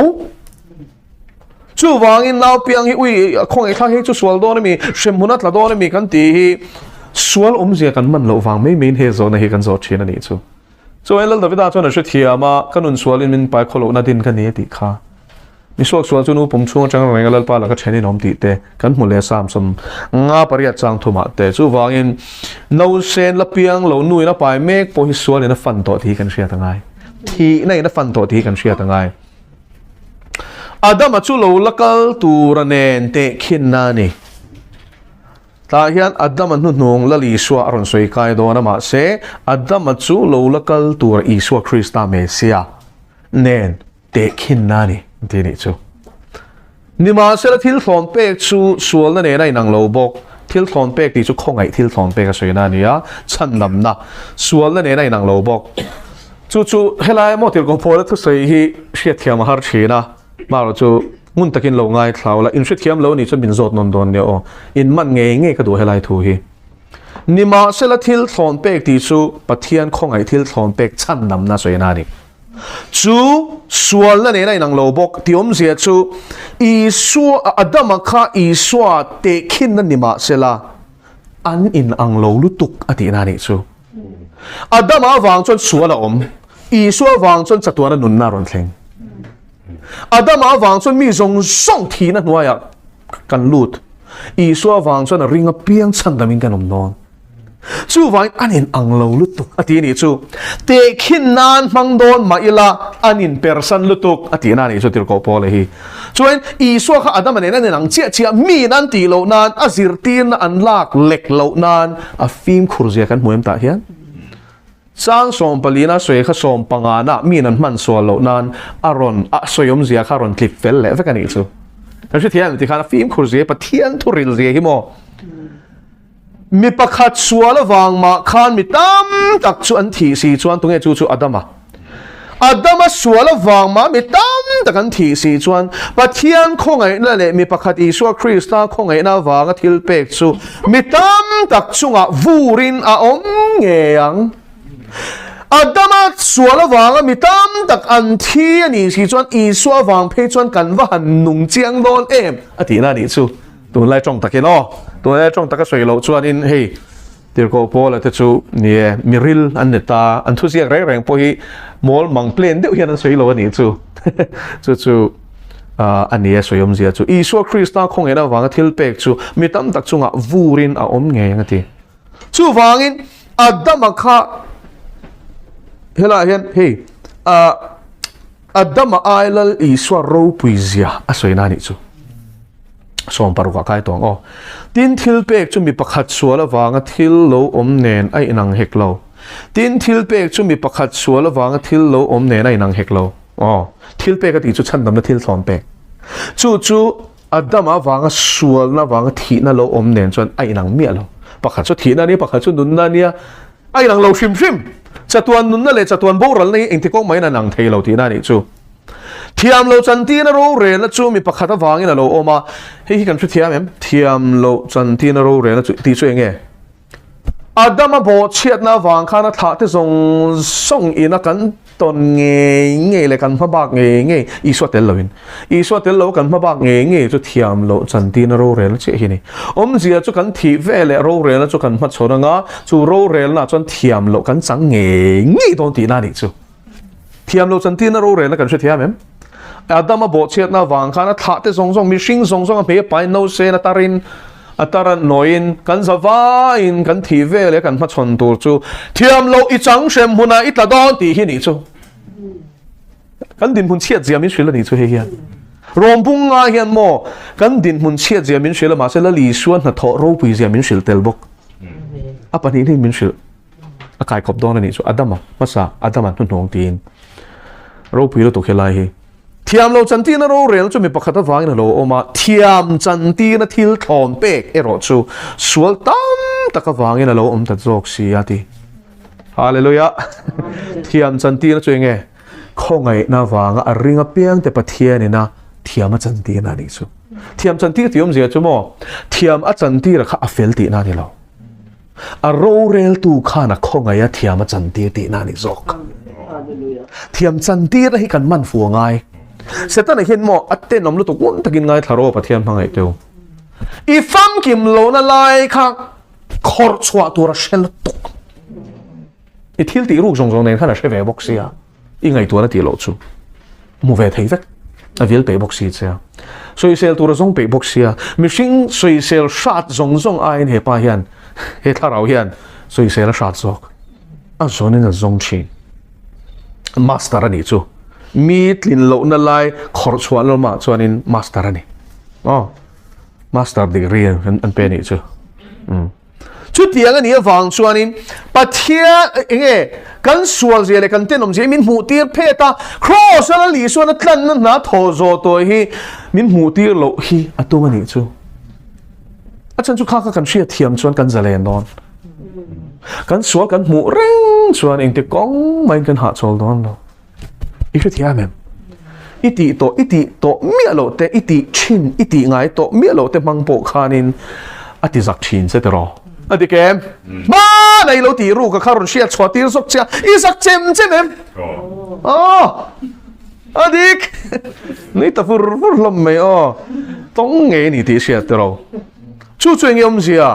Chuvangin nau piang hi ui khawngaih thlak hi chu sual dawn ami, hremhmun a tla dawn ami kan tih hi sual awmzia kan man loh vang mai maiin he zawhna hi kan zawh thin a nih chu. Chuan Lal Davida chuan a hrethiam a, ka nun sualin min pai khaw lohna din ka ni a tih kha. Mi suak sual chu nu pum chhung atang reng a Lalpa laka then in awm tih te kan hmu leh sam 58 chang thumah te. Chuvangin nausen la piang lo nuin a pai mek pawh hi sualin a fan tawh tih hi kan hriat a ngai. Thihna in a fan tawh tih hi kan hriat a ngai. Adama chu lo la kal tura nen tehkhinna a ni. Tah hian Adama hnuhnung Lal Isua a rawn sawi kai dawn a, mahse Adama chu lo la kal tura Isua Krista Mesia nen tehkhinna a ni tih a nih chu. Nimahsela thil thlawn pek chu sualna nen a inang lo bawk. Thil thlawn pek tih chu khawngaih thil thlawn pek a sawina a ni a, chhandamna sualna nen a inang lo bawk. Chu chu helai maw tirhkoh Paula thusawi hi hriatthiam a har thin a, marawh chu ngun takin lo ngaithlau la, in hrethiam lo nih chuan min zawt nawn dawn nia aw, in man ngei ngei ka duh helai thu hi. Nimahsela thil thlawn pek tih chu Pathian khawngaih thil thlawn pek chhandamna sawina a ni. Chu sualna nena inang lo bawk tih awmzia chu Isua, Adama kha Isua tehkhinna nimahsela an inang lo lutuk a tihna a nih chu. Adama avang chuan sual a awm, Isua avang chuan chatuana nunna a rawn thleng. Adama avang chuan mi zawng zawng thihna hnuaiah kan lut, Isua avang chuan a ring apiang chhandamin kan awm dawn. Chuvangin an in ang lo lutuk a ti a nih chu. Tehkhin nan hmang dawn mah ila an in persan lutuk a tihna a nih chu tirhkoh Paula hi. Chuan Isua kha Adama nen an inang chiah chiah, miin an tih loh nan, a zirtirna an lak lek loh nan a fimkhur zia kan hmu em tah hian. Chang sawmpalina sawi kha sawmpangana miin an hman sual loh nan a rawn a sawi awmzia kha a rawn tlip fel leh vek a nih chu. Kan hrethiam ti khan a fimkhur zia hi Pathian thu ril zia hi maw. Mi pakhat sual avang mah khan mi tam tak chu an thih si chuan tunge chu chu Adama. Adama sual avang mah mi tam tak an thih si chuan Pathian khawngaihna leh mi pakhat Isua Krista khawngaihna avanga thil pek chu mi tam tak chungah vurin a awm ngei ang. Adama sual avanga mi tam tak an thi a nih si chuan Isua avang phei chuan kan va han nung chiang dawn em a tihna a nih chu. Tunlai tawng takin aw, tunlai tawng taka sawi loh chuanin hei Tirhkoh Paula te chu ni e, miril an ni ta, an thuziak reng reng pawh hi mawl mang plain deuh hian an sawi lo a nih chu. Chu chu a ni e sawi awmzia chu. Isua Krista khawngaihna avanga thil pek chu mi tam tak chungah vurin a awm ngei ang a ti. Chuvangin Adama kha helaiah hian hei Adama ai Lal Isua ropui zia a sawi na a nih chu. 16 ah kai tawng aw. Tin thil pek chu mi pakhat sual avanga thil lo awm nen a inang hek lo. Tin thil pek chu mi pakhat sual avanga thil lo awm nen a inang hek lo. Aw, thil pek a tih chu chhandamna thil thlawn pek. Chu chu Adama avanga sualna avanga thihna lo awm nen chuan a inang miah lo. Pakhat chu thihna a nia, pakhat chu nunna a nia. A inang lo hrim hrim. Chatuan nunna leh chatuan boralna hi engti kawng mahin a inang thei lo tihna a nih chu. Thiam lo chantina rorelna chu mi pakhat avangin a lo awm a, hei hi kan hrethiam em? Thiam lo chantina rorelna chu tih chu eng nge? Adama bawhchhiatna avang khan a thlah te zawng zawng ina kan. tawn ngei ngei leh kan hma bak ngei ngei Isua tel loin Isua tel lo kan hma bak ngei ngei chu thiam loh chantina rorelna chiah hi a ni. Awmzia chu kan thih ve leh rorelna chu kan hmachhawn anga chu rorelna chuan thiam loh kan chang ngei ngei dawn tihna a nih chu. Thiam loh chantina rorelna kan hrethiam em? Adama bawhchhiatna avang khan a thlah te zawng zawng mihring zawng zawng a hmei a pain no sen a tarin a tar a nawiin kan za vaiin kan thih ve leh kan hmachhawn tur chu thiam loh i chang hrem hmunah i tla dawn tih hi nih chu. Kan dinhmun chhiat zia min hrilh a nih chu hei hian. Rawmbung nga hian maw kan dinhmun chhiat zia min hrilh a mahse Lal Isua hnathawh ropui zia min hrilh tel bawk. A pahnih hnih min hrilh. A kai khawp dawn a nih chu Adama hmasa Adama hnuhnawng tiin. Ropui lutuk helai hi. Thiam lo chantirna rorel chu mi pakhat avangin a lo awm a, thiam chantirna thil thlawn pek erawh chu sual tam tak avangin a lo awm ta zawk si a ti. Hallelujah! Thiam chantirna chu enge? Khawngaihna avanga a ring apiang te Pathianina thiam a chantirna a nih chu. Thiam chantir tih awmzia chu maw? Thiam a chantira kha a fel tihna a ni lo. A roreltu khan a khawngaih a thiam a chantir tihna a ni zawk. Thiam chantirna hi kan man fu a ngai. Setana hian maw a tenawm lutuk ngun takin ngaithla rawh Pathian hmangaih teu. I famkim lohna lai kha khawrh chhuah tur a hre lutuk. I thil tih ruk zawng zawng nen khan a hre ve bawk sia. I ngaihtuahna tih loh chu hmu ve thei vek. A vil peih bawk si che a. Sawisel tur a zawng peih bawk sia. Mihring sawisel hrat zawng zawng aiin he pa hian, he thlarau hian sawisel a hrat zawk. A zawnin a zawng thin. Master a nih chu. Mi tlin lohna lai khawrh chhuah lamah chuanin master a ni. Aw. Master degree an pe nih chu. Um. Chutiang a nih avang chuanin Pathian enge kan sual zia leh kan tenawm zia hi min hmuh tir phet a, Kraws a Lal Isuan a tlanna hna thaw zawh tawh hi min hmuh tir loh hi a tum a nih chu. A chhan chu kha kha kan hriat thiam chuan kan zalen dawn. Kan sual kan hmuh reng chuan engti kawng maiin kan hahchawl dawn lo. I hrethiam em? I tih tawh, i tih tawh miah loh te, i tih thin, i tih ngai tawh miah loh te hmang pawh khanin a ti zak thin che tiraw? A dik em? Hmana i lo tih ruk a kha rawn hriat chhuah tir zawk che a, i zak chem chem em? Aw! A dik! Nui ta vur vur hlawm mai aw. Tawng ngei a ni tih i hriat tiraw? Chu chu enge awmzia?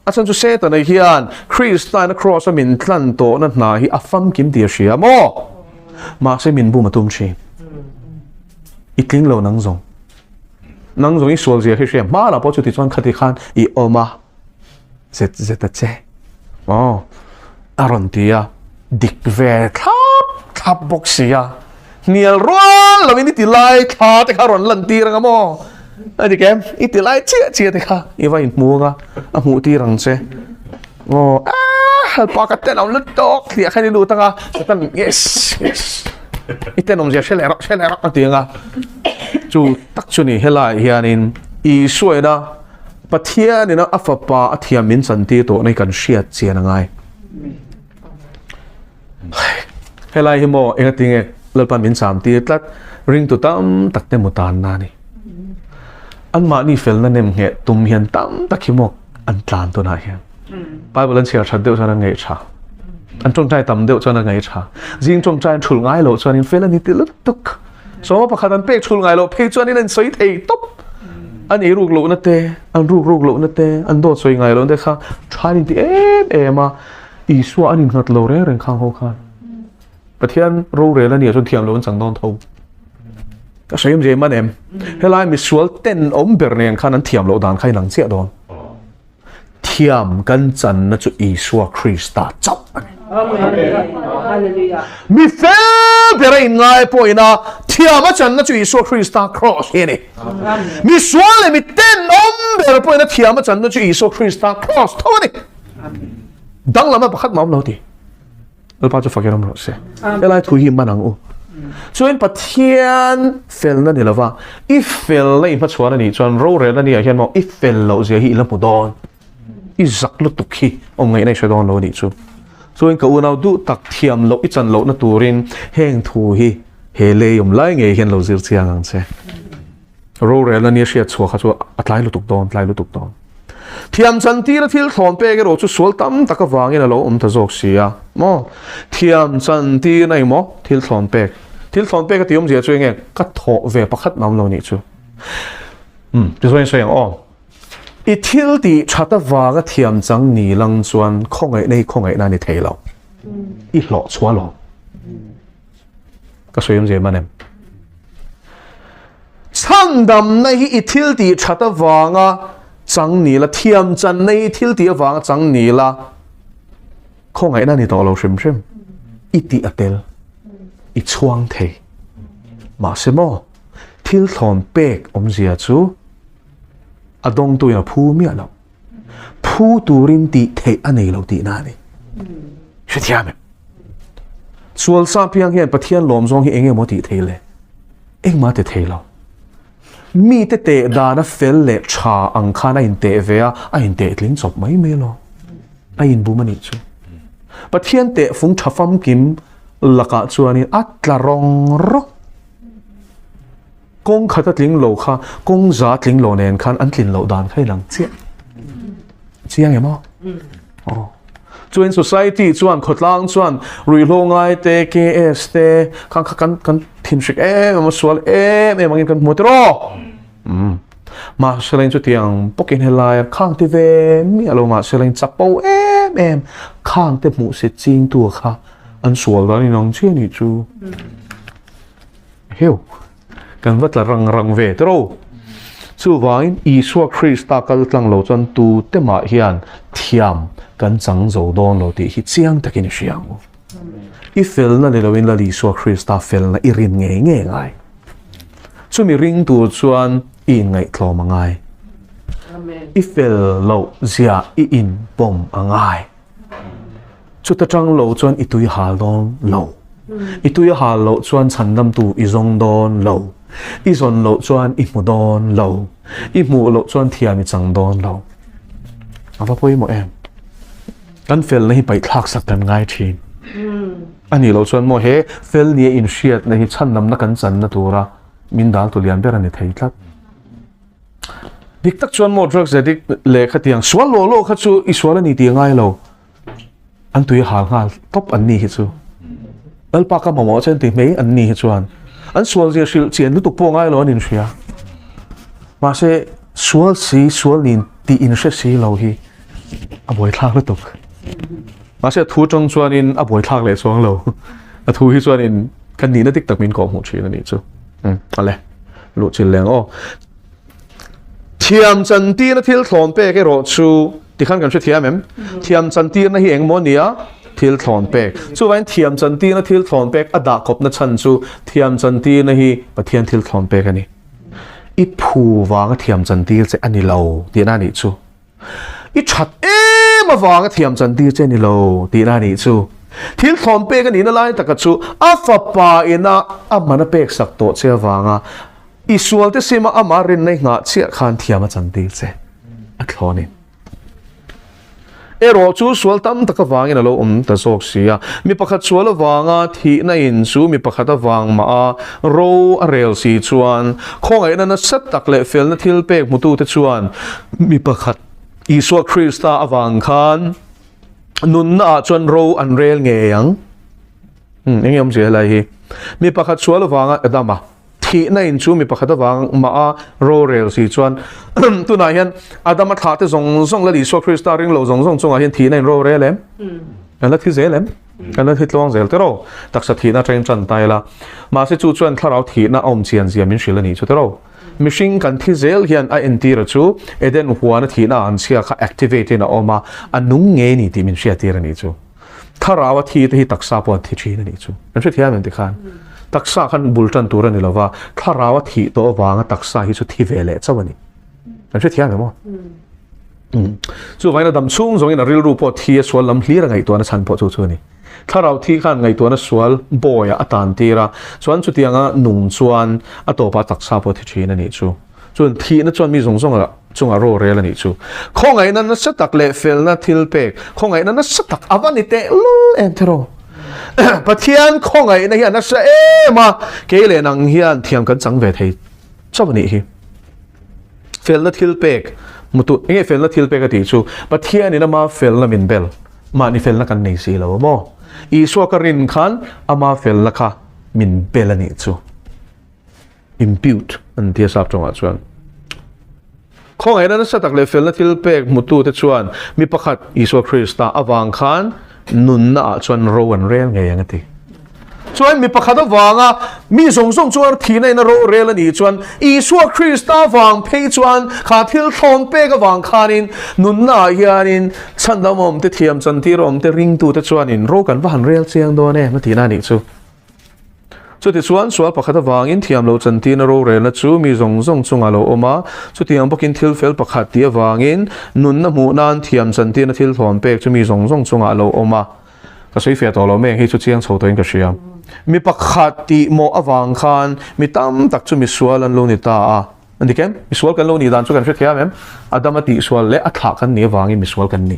A chhan chu Setana hian Kristaina Kraws-a min tlan tawhna hna hi a famkim tih a hria maw? Mahse min bum a tum thin. I tling lo nang zawng. Nang zawng i sual zia hi hria. Hma lah pawh chuti chuan khati khan i awm a. Zet zet a che. Aw. A rawn ti a. Dik ve thlap thlap bawk si a. Hnial rual lovin i ti lai thla te kha rawn lan tir anga maw? A dik em? I ti lai chiah chiah te kha i va inhmu anga a hmuh tir ang che. Aw ah helpa ka tenawm lutuk tih ah khan i lut anga Satan yes yes i tenawm zia hre leh rawh hre leh rawh a ti anga chu tak chu ni helaiah hianin Isua ina Pathian ina a fapa a thiam min chantir tawh na hi kan hriat chian a ngai. Helai hi maw engatinge Lalpan min cham tir tlat ringtu tam tak te mu tan na ni. An mahni felna nem ngheh tum hian tam tak hi maw an tlan tunah hian. Bible an chhiar that deuh chuan an ngaih tha. An tawngtai tam deuh chuan an ngaih tha. Zing tawngtai an thul ngai loh chuan in fel a ni ti lutuk. Sawma pakhat an pek thul ngai loh phei chuan in an sawi thei tawp. An ei ruk lohna te, an ruk ruk lohna te, an dawt sawi ngai lohna te kha tha an inti em em a. Isua an innghat lo reng reng khang ho khan. Pathian rorel a nia chuan thiam lo an chang dawn tho. Ka sawi awmzia man em? Helai misual ten awm ber nen khan an thiam loh dan kha inang chiah dawn. Thiam kan channa chu Isua Krista chauh a ni. Mi fel ber a inngai pawhin a thiam a channa chu Isua Krista cross hi a ni. Mi sual leh mi ten awm ber pawhin a thiam a channa chu Isua Krista cross tho a ni. Danglam a pakhat mah awm lo ti. Lalpa chu fakin awm rawh se. Helai thu hi man ang u. Chuan Pathian felna ni lova, i felna i hmachhuan a nih chuan rorelna ni ah hian maw i fel loh zia hi i la hmu dawn. I zak lutuk hi awm ngaihna i hre dawn lo a nih chu. Chuan ka unau duh tak thiam loh i chan lohna turin heng thu hi he lei awm lai ngei hian lo zir chiang ang che. Rorelna ni a hriat chhuah kha chu a tlai lutuk dawn, tlai lutuk dawn. Thiam chantira thil thlawn pek erawh chu sual tam tak avangin a lo awm ta zawk si a maw? Thiam chantirna emaw thil thlawn pek. Thil thlawn pek a tih awmzia chu enge? Ka thawh ve pakhat na awm lo nih chu. Umm tichuan sawi ang aw. I thil tih that avanga thiam chang ni lang chuan khawngaihna hi khawngaihna a ni thei lo. I hlawh chhuah lo. Ka sawi awmzia man em? Chhandamna hi i thil tih that avanga chang ni la, thiam channa hi thil tih avanga chang ni la, khawngaihna ni tawh lo hrim hrim. I tih a tel, i chhuang thei. Mahse maw, thil thlawn pek awmzia chu a dawngtuin a phu miah lo. Phu turin tih theih a nei lo tihna a ni. Hrethiam em? Sual sa piang hian Pathian lawm zawng hi eng emaw tih thei le? Engmah ti thei lo. Mite teh dana fel leh tha ang khan a inteh ve a, a inteh tling chawp mai mai lo. A inbum a nih chu. Pathian teh fung tha famkim lakah chuanin a tla rawng rawng. Kawng khat a tling lo kha kawng za tling lo nen khan an tlin loh dan kha i lang chiah. Chiang em aw? Aw. Chuan society chuan khawtlang chuan ruihhlo ngai te KS te khan kha kan kan thinhrik em em a sual em em angin kan hmu tiraw? Umm. Mahselain chutiang bawkin helai a khang ti ve miah lo mahselain chapo em em khang te hmuhsit chingtu kha an sual dan inang chiah nih chu. Heu, kan va tla rang rang ve tiro. Chuvangin Isua Krista kal tlang lo chuan tute mah hian thiam kan chang zo dawn lo tih hi chiang takin i hria ang u. I felna ni loin Lal Isua Krista felna i rin ngei ngei ngai. Chumi ring tur chuan i inngaihtlawm a ngai. I fel loh zia i inpawm a ngai. Chuta tang lo chuan i tui hal dawn lo. I tui a hal loh chuan chhandamtu i zawng dawn lo. I zawn loh chuan i hmu dawn lo. I hmuh loh chuan thiam i chang dawn lo. A va pawimawh em? Kan felna hi paihthlak sak kan ngai thin. A nih loh chuan maw he fel nia inhriatna hi chhandamna kan channa tura min daltu lian ber a ni thei tlat. Dik tak chuan maw drugs addict leh khatiang sual law law kha chu i sual a ni tih a ngai lo. An tui a hal nghal tawp an ni hi chu. Lalpa ka mamawh che an ti mai an ni hi chuan. An sual zia hrilh chian lutuk pawh ngai lo an inhria. Mahse sual si sual nin tih inhre si lo hi a buaithlak lutuk. Mahse a thu tang chuanin a buaithlak leh chuang lo. A thu hi chuanin kan nihna dik tak min kawhhmuh thin a nih chu. Ale. Luh chil leng aw. Thiam chantirna thil thlawn pek erawh chu tikhan kan hrethiam em? Thiam chantirna hi engmaw nia? Thil thlawn pek. Chuvangin thiam chantirna thil thlawn pek a dah kawpna chhan chu thiam chantirna hi Pathian thil thlawn pek a ni. I phu vanga thiam chantir che a ni lo tihna a nih chu. I that em avanga thiam chantir che ni lo tihna a nih chu. Thil thlawn pek a nihna lai taka chu a fapa ina a man a pek sak tawh che avanga i sualte sima amah rinna i nghah chiah khan thiam a chantir che a thlawnin. Erawh chu sual tam tak avangin a lo awm ta zawk si a. Mi pakhat sual avanga thihna in chu mi pakhat avang mah a ro a rel si chuan khawngaihna nasa tak leh felna thil pek hmutute chuan mi pakhat Isua Krista avang khan nunna ah chuan ro an rel ngei ang. Eng nge awmzia helai hi? Mi pakhat sual avanga Adama thihna in chu mi pakhat avang mah a ro rel si chuan tunah hian Adama thlah te zawng zawng Lal Isua Krista ring lo zawng zawng chungah hian thihna in ro rel em? Kan la thi zel em? Kan la thi tluang zel tiraw? Taksa thihna atangin tan ta ila. Mahse chu chuan thlarau thihna a awm chian zia min hrilh a nih chu tiraw? Mihring kan thi zel hian a entira chu Eden huana thihna an chhia kha activate in a awm a, a nung ngei ni tih min hriattir a nih chu. Thlarau a thi te hi taksa pawh an thi thin a nih chu. Kan hrethiam em tikhan? Taksa khan bul tan tur a ni lova, thlarau a thih tawh avanga taksa hi chu thi ve leh chauh a ni. Kan hrethiam em aw? Chuvangin a dam chhung zawngin a rilru pawh thi a sual lam hlir a ngaihtuahna chhan pawh chu chu a ni. Thlarau thi khan ngaihtuahna sual bawiah a tan tir a, chuan chutianga nung chuan a tawpah taksa pawh thi thin a nih chu. Chuan thihna chuan mi zawng zawng chungah ro rel a nih chu. Khawngaihna nasa tak leh felna thil pek, khawngaihna nasa tak a va ni teh lul em thero. Pathian khawngaihna hi a nasa em a, kei leh nang hian thiam kan chang ve thei chauh a nih hi. Felna thilpek hmutu, enge felna thilpek a tih chu? Pathianin ama felna min bel, mahni felna kan nei si lo a maw? Isua ka rin khan ama felna kha min bel a nih chu. Impute an ti a sap tawngah chuan. Khawngaihna nasa tak leh felna thilpek hmutute chuan mi pakhat Isua Krista avang khan nunna ah chuan ro an rel ngei ang a ti. Chuan mi pakhat avanga mi zawng zawng chuan thihna in a ro rel a nih chuan Isua Krista avang phei chuan kha thil thlawn pek avang khanin nunna ah hianin chhandam awmte thiam chantir awmte ringtute chuanin ro kan va han rel chiang dawn em a tihna a nih chu. Chutichuan, sual pakhat avangin thiam lo chantirna rorelna chu mi zawng zawng chungah lo awm a, chutiang bawkin thil fel pakhat tih avangin nunna hmuh nan thiam chantirna thil thlawn pek chu mi zawng zawng chungah lo awm a. Ka sawi fiah tawh lo mai ang hi chu chiang chho tawhin ka hria. Mi pakhat tih mawh avang khan mi tam tak chu misual an lo ni ta a. An ti kem? Misual kan lo nih dan chu kan hrethiam em? Adama tihsual leh a thlah kan nih avangin misual kan ni.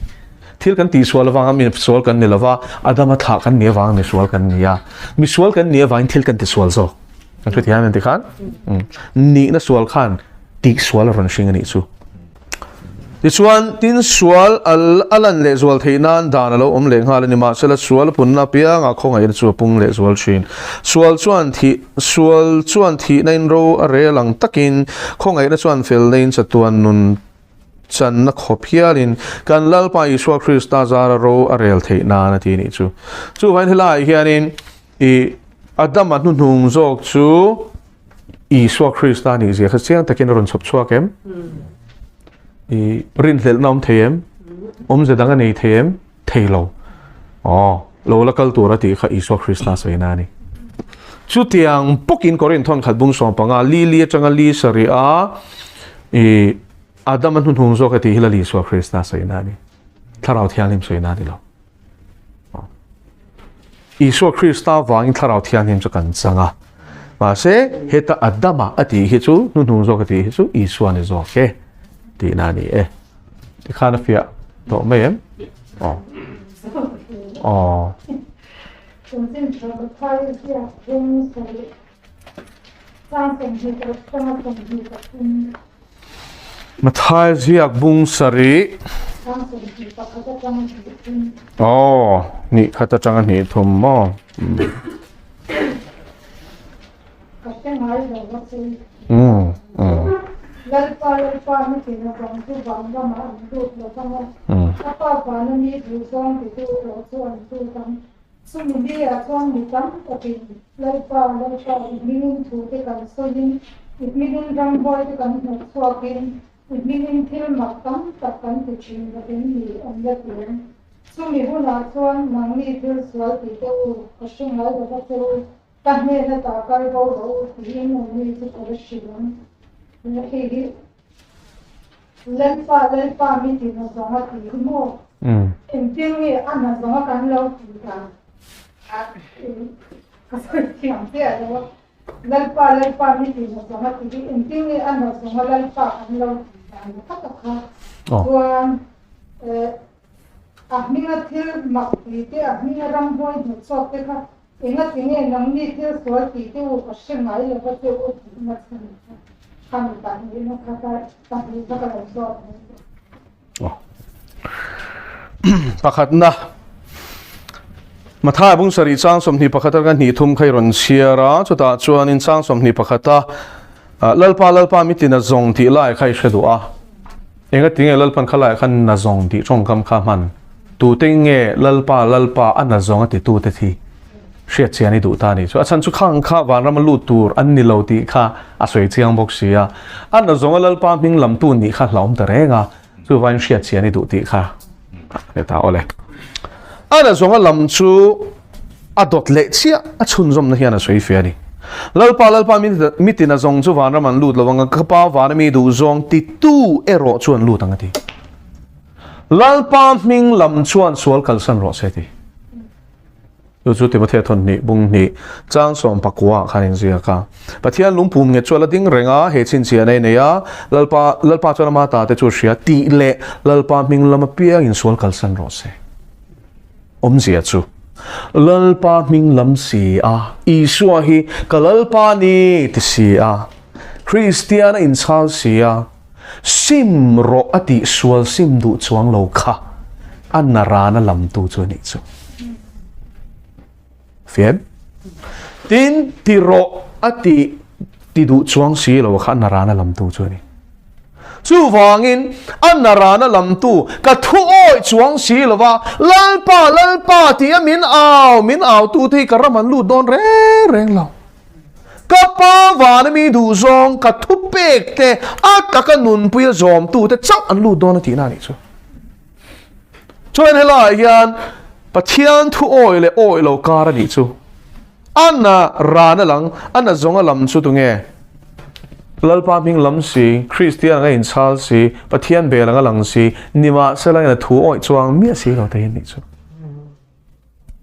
Thil kan tihsual avanga misual kan ni lova, Adama thlah kan nih avanga misual kan ni a. Misual kan nih avangin thil kan tisual zawk. Kan hrethiam em ti khan? Nihna sual khan tihsual a rawn hring a nih chu. Tichuan, tin sual a lan lehzual theih nan dan a lo awm leh nghal a ni. Mahsela, sual a punna apiangah khawngaihna chu a pung lehzual thin. Sual chuan thih, sual chuan thihna in ro a rel ang takin, khawngaihna chuan felna in chatuan nun channa khawp hialin kan Lalpa Isua Krista zara ro a rel theih nan a ti nih chu. Chuvangin helaiah hianin i Adama hnuhnung zawk chu Isua Krista nih zia kha chiang takin a rawn chhawp chhuak em? I rinhlelhna awm thei em? Awmze dang a nei thei em? Thei lo. Aw, lo la kal tur a tih kha Isua Krista sawina a ni. Chutiang bawkin Korinthon khat bung 15 li li atanga li sarih a i Adama hnuhnung zawk a tih hi Lal Isua Krista sawina a ni. Thlarau Thianghlim sawina a ni lo. Isua Krista vangin Thlarau Thianghlim chu kan chang a. Mahse, heta Adama a tih hi chu, hnuhnung zawk a tih hi chu Isua ni zawk e tihna a ni e. Tikhan a fiah tawh mai em? Aw. Aw. Mathai ziak bung sarih. Aw, hnih khat atanga hnih thum maw? Chumi ni-ah chuan mi tam takin, Lalpa, Lalpa, i hmingin thute kan sawiin, i hmingin ramhuaite kan hmuh chhuakin, i hmingin thil mak tam tak kan ti thin lovin ni an la ti ang. Chumi hunah chuan nangni thil sual ti te u, ka hre ngai lova che u, ka hnen ata kal bo rawh u tiin anni chu ka la hrilh ang. Hei hi Lalpa, Lalpa mi ti na zawng a ti hi maw? Engtin nge a na zawng a kan lo tih dan? Ka sawi thiam che a lo a. Lalpa, Lalpa mi ti na zawng a ti hi engtin nge a na zawng a Lalpa kan lo tih dan na tak a kha. Chuan a hminga thil mak ti te, a hminga ramhuai hnawhchhuak te kha Engati nge nangni thil sual tih te u ka hre ngai lo va che u tih na chhan kha khami pahnihna kha ka pahnih kha ka lo zawt mai tawh. Pakhatna, Mathai bung sarih chang 21 atanga hnih thum kha i rawn chhiar a, chutah chuanin chang 21 a Lalpa Lalpa mi tina zawng tih lai kha i hre duh a. Engati nge Lalpan kha laiah khan na zawng tih tawngkam kha hman? Tute nge Lalpa Lalpa a na zawng a titute thi hriat chian i duh ta a nih chu. A chhan chu khang kha vanrama lut tur an ni lo tih kha a sawi chiang bawk si a. A na zawnga Lalpa hming lamtu nih kha hlauhawm ta reng a, chuvain hriat chian i duh tih kha a ni ta awle. A na zawnga lam chu a dawt leh chiah a chhunzawmna hian a sawi fe a ni. Lalpa Lalpa mi tina zawng chu vanram an lut lo ang a, ka pa vana mi duh zawng titu erawh chu an lut ang a ti. Lalpa hming lam chuan sual kalsan rawh se ti. Chu chu Timothea thawn hnih bung hnih chang 19 ah khan inziak a. Pathian lungpum nge chu a la ding reng a, he chhinchhiah nei nei a, Lalpa Lalpa chuan ama ta te chu hria tih leh Lalpa hming lam apiangin sual kalsan rawh se. Awmzia chu Lalpa hming lam si a, Isua hi ka Lalpa ni ti si a, Kristian a inchhal si a. Sim rawh a tih sual sim duh chuang lo kha a narana lamtu chu a nih chu. Fiam. Tin, ti rawh a tih ti duh chuang si lo kha a narana lamtu chu a ni. Chuvangin, a narana lamtu ka thu awih chuang si lo va, Lalpa, Lalpa tia min au, min autu te hi ka ram an lut dawn reng reng lo. Ka pa vana mi duhzawng ka thu pek te a taka nunpuia zawmtu te chauh an lut dawn a tihna a nih chu. Chuan helaiah hian Pathian thu awih leh awih lo kar a nih chu. A na ran a lang, a na zawng a lam chu tunge? Lalpa hming lam si, Kristian anga inchhal si, Pathian bel anga lang si, nimahsela in a thu awih chuang miah si lo te hi a nih chu.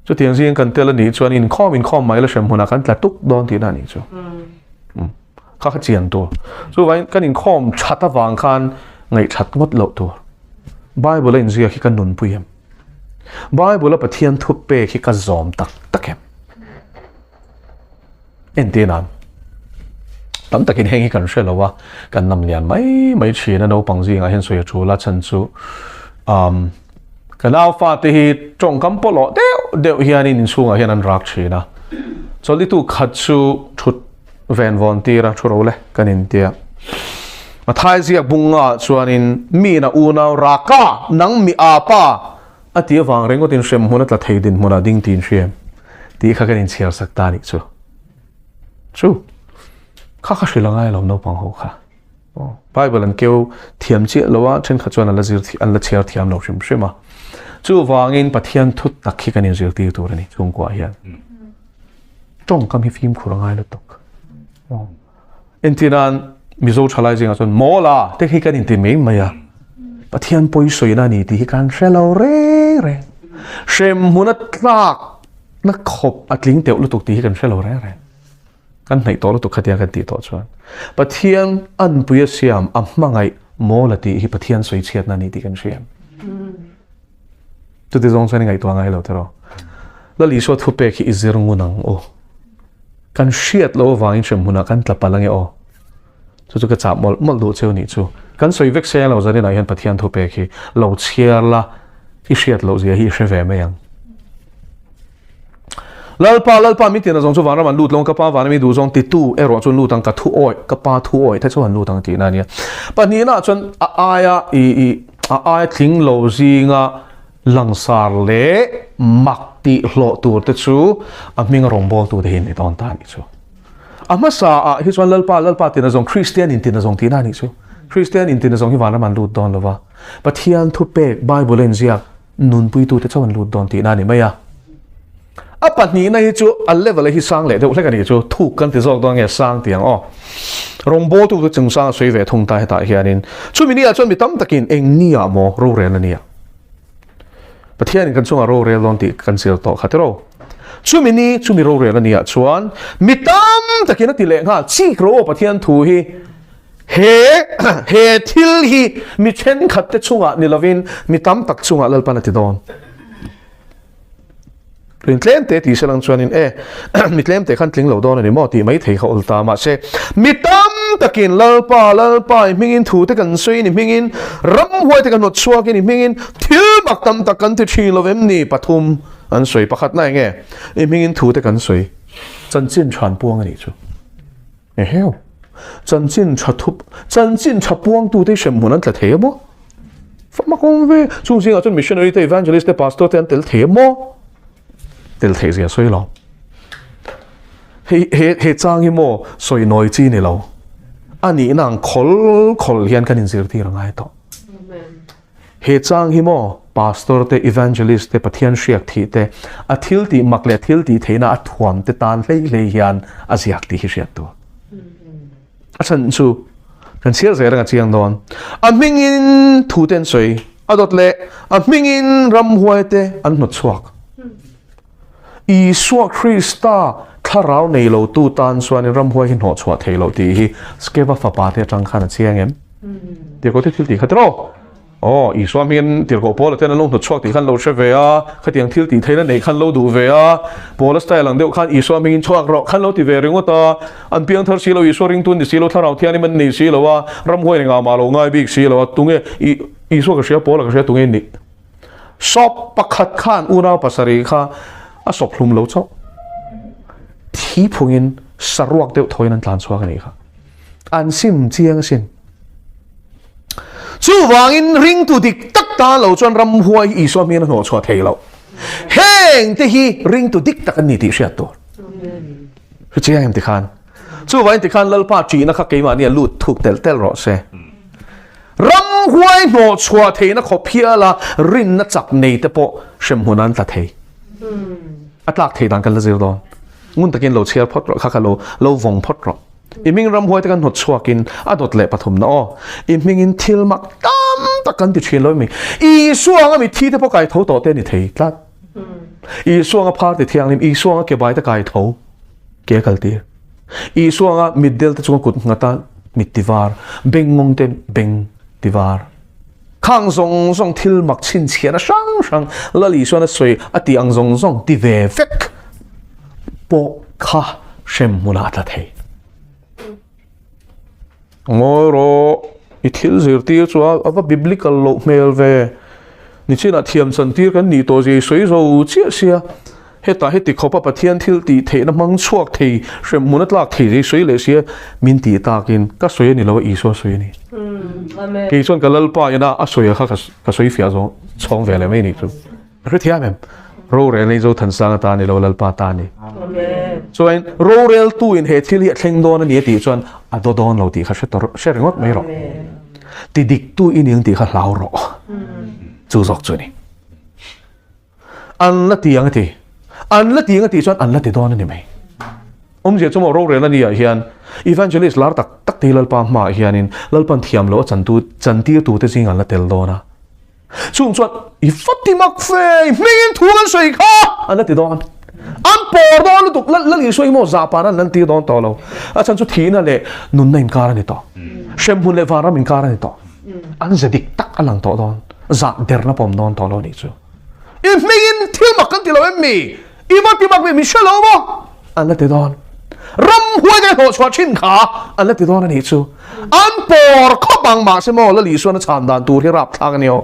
Chutiang zing kan tel a nih chuan inkhawm inkhawm mai la hrem hmunah kan tla tuk dawn tihna a nih chu. Kha kha chian tur. Chuvangin kan inkhawm that avang khan ngaihthat ngawt loh tur. Bible a inziak hi ka nunpui em? Bible a Pathian thu pek hi ka zawm tak tak em? Entir nan, tam takin heng hi kan hre lo a, kan nam lian mai mai thin a naupang zingah hian sawi a tul a chhan chu um, ka nau fate hi tawngkam pawlawh deuh deuh hianin inchhungah hian an rak thin a. Chawlhlitu khat chu thut ven vawn tir a thu ro le kan intia. Mathai ziak bunga chuanin mi na unau raka nang mi apa A ti avang ringawtin hrem hmun a tla thei dinhmunah ding tiin hriam tih kha kan inchhiar sak ta nih chu. Chu kha kha hrilh a ngai lo naupang ho kha. Bible an keu thiam chiah lo a, thenkhat chuan an la zir an la chhiar thiam lo hrim hrim a. Chuvangin Pathian thu tak hi kan inzirtir tur a ni chhungkuah hian. Tawngkam hi fimkhur a ngai lutuk. Entirnan Mizo thalai zingah chuan Mawla te khi kan inti mai mai a, Pathian pawi sawina a ni tih hi kan hre lo reng reng. Hrem hmuna tlak na khawp a tling teuh lutuk tih hi kan hre lo reng reng. Kan hnaih tawh lutuk khatia kan tih tawh chuan. Pathian anpui a siam a hmangaih Mawla tih hi Pathian sawi chhiatna a ni tih kan hria. Chuti zawng chuan i ngaihtuah ngai lo tiraw. Lal Isua thupek hi i zir ngun ang u. Kan hriat loh avangin hrem hmunah kan tla palh ange aw. Chu chu ka chah mawlh mawlh duh cheu nih chu. Kan sawi vek seng lo zaninah hian Pathian thupek hi lo chhiar la i hriat loh zia hi i hre ve mai ang. Lalpa, Lalpa min tina zawng chu vanram an lut lo, ka pa vana mi duh zawng titu erawh chu lut ang ka thu awih, ka pa thu awih te chu an lut ang tihna a nia. Pahnihna chuan a aia i i a aia tling lo zinga langsar leh mak tih hlawh tur te chu a hminga rawngbawltu te hi an ni dawn ta a nih chu. A hmasa ah hi chuan Lalpa, Lalpa tina zawng Kristian in tina zawng tihna a nih chu. Kristian in tina zawng hi vanram an lut dawn lo va. Pathian thupek Bible a inziak nunpuitu te chauh an lut dawn tihna a ni mai a. A pahnihna hi chu a level hi sang leh deuh hlek a nih chu, thuk kan ti zawk dawn nge sang tih ang aw. Rawngbawltu te chungchang a sawi ve thung ta hetah hianin chumi ni ah chuan mi tam takin eng ni ah maw rorel a nia. Pathianin kan chungah rorel dawn tih kan zir tawh kha tiraw. Chumi ni chumi rorel a nia chuan mi tam takin a ti leh nghal chik ro aw Pathian thu hi he he thil hi mi thenkhat te chungah ni lovin mi tam tak chungah Lalpan a ti dawn. Rin tlem te tih selang chuanin e mi tlem te khan tling lo dawn a ni maw tih mai thei kha awl ta mahse mi tam takin Lalpa Lalpa i hmingin thu te kan sawi ni hmingin ramhuai te kan hnawt chhuak i ni hmingin thil mak tam tak kan ti thin lo em ni pathum an sawi pakhat na enge i hmingin thu te kan sawi chanchin than puang a nih chu eheu chanchin tha thup chanchin tha puangtu te hrem hmun an tla thei a maw Fama kawng ve chung zingah chuan missionary te evangelist te pastor te an tel thei maw tel thei zia sawi lo he he he chang hi maw sawi nawi chi ni lo ani nang khol khol hian kan inzirtir angai tawh he chang hi maw pastor te evangelist te pathian hriak thi te a thil ti mak leh thil ti theina a thuam te tan hlei hlei hian a ziak ti hi hriat tur A chhan chu kan chhiar zel anga chiang dawn. A hmingin thu te an sawi a dawt leh a hmingin ramhuai te an hnawt chhuak. Isua Krista thlarau nei lo tu tan chuanin ramhuai hi hnawh chhuah thei loh tih hi Skeva fapa te atang khan a chiang em? Tia ko te thil tih kha tiraw? Aw, Isua hmingin tirhkoh Paula ten an lo hnawt chhuak tih khan lo hre ve a, khatiang thil tih theihna neih khan lo duh ve a, Paula style ang deuh khan Isua hmingin chhuak rawh khan lo ti ve ringawt a, an piang thar si lo, Isua ringtu an ni si lo, Thlarau Thianghlim an nei si lo a, ramhuai engah mah lo ngai bik si lo a, tunge Isua ka hria, Paula ka hria tunge nih? Sawp pakhat khan unau pasarih kha a sawp hlum lo chauh. Thi phungin saruak deuh thawiin an tlan chhuak a nih kha. An sim chiang asin. Chuvangin ringtu dik tak ta lo chuan ramhuai hi Isua hming a hnawh chhuah thei lo. Heng te hi ringtu dik tak an ni tih hriat tur. Hre chiang em tikhan. Chuvangin tikhan Lalpa ṭihna kha keimahni a lut thuk tel tel rawh se. Ramhuai hnawh chhuah theihna khawp hiala rinna chak nei te pawh hremhmun an tla thei. A tlak thei dan kan la zir dawn. Ngun takin lo chhiar phawt rawh kha kha lo lo vawng phawt rawh. I hming ramhuai te kan hnawt chhuakin a dawt leh pathumna aw. I hmingin thil mak tam tak kan ti thin lo mi. Isua anga mitthi te pawh kai tho tawh te a ni thei tlat. Isua anga phar ti thianghlim, Isua anga ke bai te kai tho ke a kal tir. Isua anga mitdel te chunga kut nghata mit ti var, beng ngawng te beng ti var. Khang zawng zawng thil mak chhinchhiahna hrang hrang Lal Isuan a sawi a tih ang zawng zawng ti ve vek pawh kha hrem hmunah a tla thei. Ngawi rawh, i thil zirtir chu a va biblical loh hmel ve. Nichinah thiam chantir kan nih tawh zia i sawi zo chiah sia. Hetah heti khawpa Pathian thil tih theihna hmang chhuak thei, hremhmun a tlak thei zia i sawi leh sia, min tih takin ka sawi a ni lo a, Isua sawi a ni. Kei chuan ka Lalpa ina a sawi a kha ka sawi fiah zawng chhawng ve leh mai nih chu. Ka hrethiam em? Rorel nei Zothansanga ta ni lo Lalpa ta ni. Chuan roreltu in he thil hi a thleng dawn a ni a tih chuan a daw dawn lo tih kha hre tawh hre ringawt mai rawh. Ti diktu i ning tih kha hlau rawh. Chu zawk chu a ni. An la ti ang a ti. An la ti ang a tih chuan an la ti dawn a ni mai. Awmzia chu maw rorel a ni ah hian evangelist lar tak tak te hi Lalpa hmaah hianin Lalpan thiam loh a chantu chantirtu te zingah an la tel dawn a. Chung chuan i va ti mak fe, i hmingin thu kan sawi kha an la ti dawn. An pawr dawn lutuk, Lal Isua hi maw zahpan an lan tir dawn tawh lo. A chhan chu thihna leh nunna inkar a ni tawh. Hremhmun leh vanram inkar a ni tawh. An ze dik tak a lang tawh dawn. Zah derna pawm dawn tawh lo a nih chu. I hmingin thil mak kan ti lo em mi? I va ti mak ve min hre lo maw? An la ti dawn. Ramhuai te hlawh chhuah thin kha an la ti dawn a nih chu. An pawr khawp ang mahse maw Lal Isuan a chhan dan tur hi rapthlak a ni aw.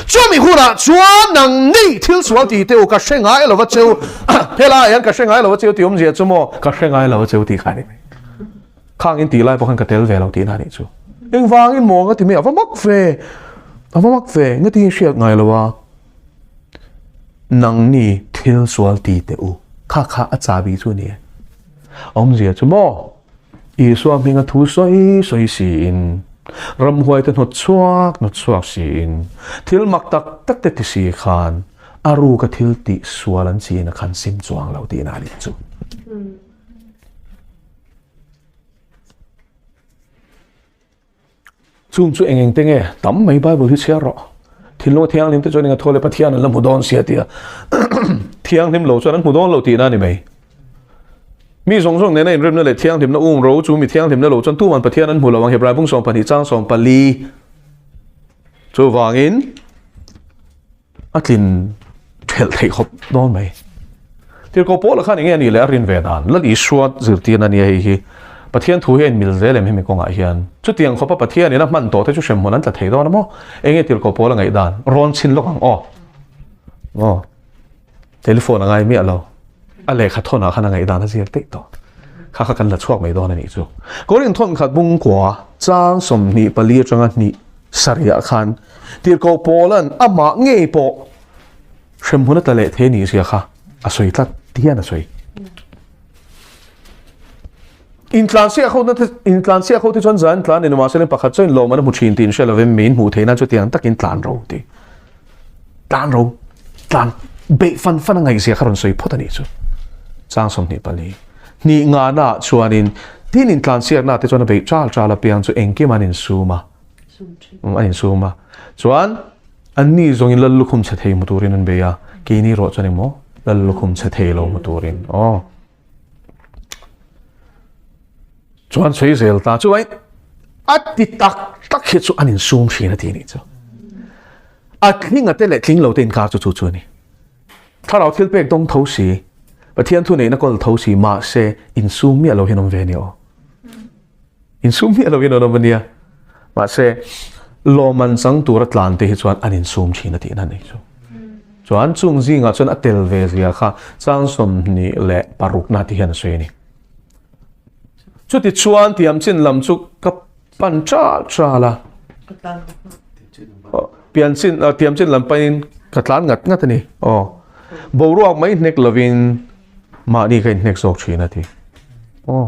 Chumi hunah chuan nang ni thil sual ti teu ka hre ngai lo va cheu helai hian ka hre ngai lo va cheu tih awmzia chu maw ka hre ngai lo va cheu tih kha a ni mai. Khang in tih lai pawh khan ka tel ve lo tihna a nih chu. Engvangin maw nga ti mai a va mak ve a va mak ve nga ti hriat ngai lo a. Nangni thil sual ti teh u kha kha a chabi chu a ni e. Awmzia chu maw Isua hminga thu sawi sawi siin ramhuai te hnawt chhuak hnawt chhuak siin thil mak tak tak te ti si khan a ruka thil tih sual an chin a khan sim chuang lo tihna a nih chu. Chung chu eng eng te nge tam mai Bible hi chhiar rawh. Thinlung a thianghlim te chuan eng a thaw leh Pathian an la hmu dawn sia tia. Thianghlim lo chuan an hmu dawn lo tihna a ni mai. Mi zawng zawng nena inremna leh thianghlimna um ro chu mi thianghlimna lo chuan tuman Pathian an hmu lo ang Hebrai bung 12 chang 14. Chuvangin a tlin thelh theih khawp dawn mai. Tirhkoh Paula khan enge a nih leh a rin ve dan? Lal Isua zirtirna nia hei hi. Pathian thu hi a inmil zel em hemi kawngah hian? Chutiang khawpa Pathian in a hman tawh te chu hremhmun an tla thei dawn a maw? Enge Tirhkoh Paula ngaih dan? Rawn chhin lawk ang aw. Aw. Telephone a ngai miah lo. A lehkha thawnah khan a ngaih dan a zir daih tawh. Kha kha kan la chhuak mai dawn a nih chu. Korin thawn khat bungkua chang 24 atanga hnih Sariah khan Tirhkoh Paula'n amah ngei pawh hremhmun a tla leh thei a nih zia kha a sawi tlat ti hian a sawi. Intlansiak ho intlansiak ho te chuan zan tlan ni mahse pakhat chuan lawm an hmu thin tih in hre lovin min hmuh theih nan chutiang takin tlan ro ti. Tlan ro tlan beih fan fan a ngaih zia kha rawn sawi phawt a nih chu. Chang 24. Hnih ngana chuanin tin intlansiakna te chuan a beih chal chal a piang chu engkim an insum a. An insum a. Chuan an ni zawngin lal lukhum chhe thei hmu turin an bei a. Keini rawh chuan engmaw lal lukhum chhe thei lo hmu turin. Aw. Chuan sawi zel ta chu ai a ti tak tak hi chu an insum thin a ti nih chu. A tling a te leh tling lo te inkar chu chu chu a ni. Thlarau thil pek dawng tho si, Pathian thu neihna kawl tho si mahse insum miah lo hian awm ve a ni aw. Insum miah lo hian an awm a nia. Mahse lawmman chang tura tlan te hi chuan an insum thin a tihna a ni chu. Chuan chung zingah chuan a tel ve zia kha chang 26 na ti hian a sawi a ni. Chuti chuan tiam chin lam chu ka pan chal chal a. Pian chin tiam chin lam panin ka tlan ngat ngat a ni. Aw. Boruak mai hnek lovin mahni ka inhnek zawk thin a ti. Aw.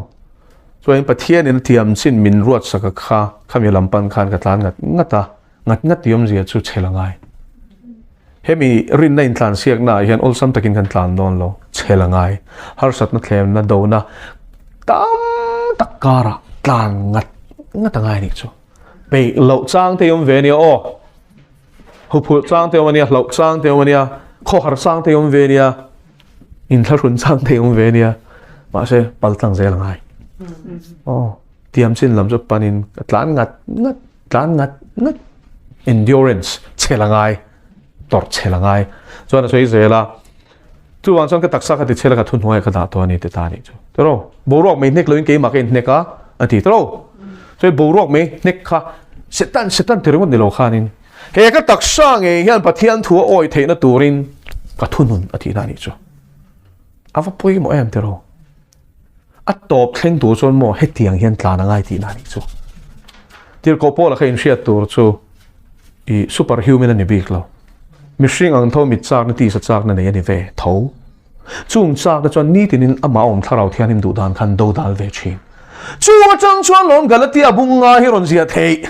Chuan Pathianin a tiam chin min ruat sak a kha khami lam pan khan ka tlan ngat ngat a. Ngat ngat tih awmzia chu chhel a ngai. Hemi rinna intlansiakna ah hian awlsam takin kan tlan dawn lo, chhel a ngai. Harsatna thlemna dona tam tak karah tlan ngat ngat a ngai anih chu. Peih loh chang te i awm ve ania aw. Huphurh chang te awm ania, hlauh chang te awm ania, khawhar chang te i awm ve ania, inthlahrun chang te i awm ve ania. Mahse pal tlang zel a ngai. Aw, tiam chin lam chu panin ka tlan ngat ngat. Tlan ngat ngat endurance chhel a ngai, tawrh chhel a ngai. Chuan a sawi zel a, chuvang chuan ka taksa ka ti chhel a ka thuhnuai ka dah tawh a ni ti ta a nih chu. Tiraw? Boruak mai hnek loin keimah ka inhnek a, a ti tiraw? Chuan boruak mai hnek kha Satan Satan ti ringawt ni lo khanin he ka taksa ngei hian Pathian thu a awi theihna turin ka thunun a tihna a nih chu. A va pawimawh em tiraw? A tawp thleng tur chuan maw hetiang hian tlan a ngai tihna a nih chu. Tirhkoh Paula kha inhriat tur chu i superhuman a ni bik lo. Mihring ang tho mit chakna tisa chakna nei a ni ve tho. Chung chakna chuan nitinin amah awm thlarau thianghlim duh dan khan do dal ve thin. Chung atang chuan lawm Galatia bunga hi rawn ziah theih.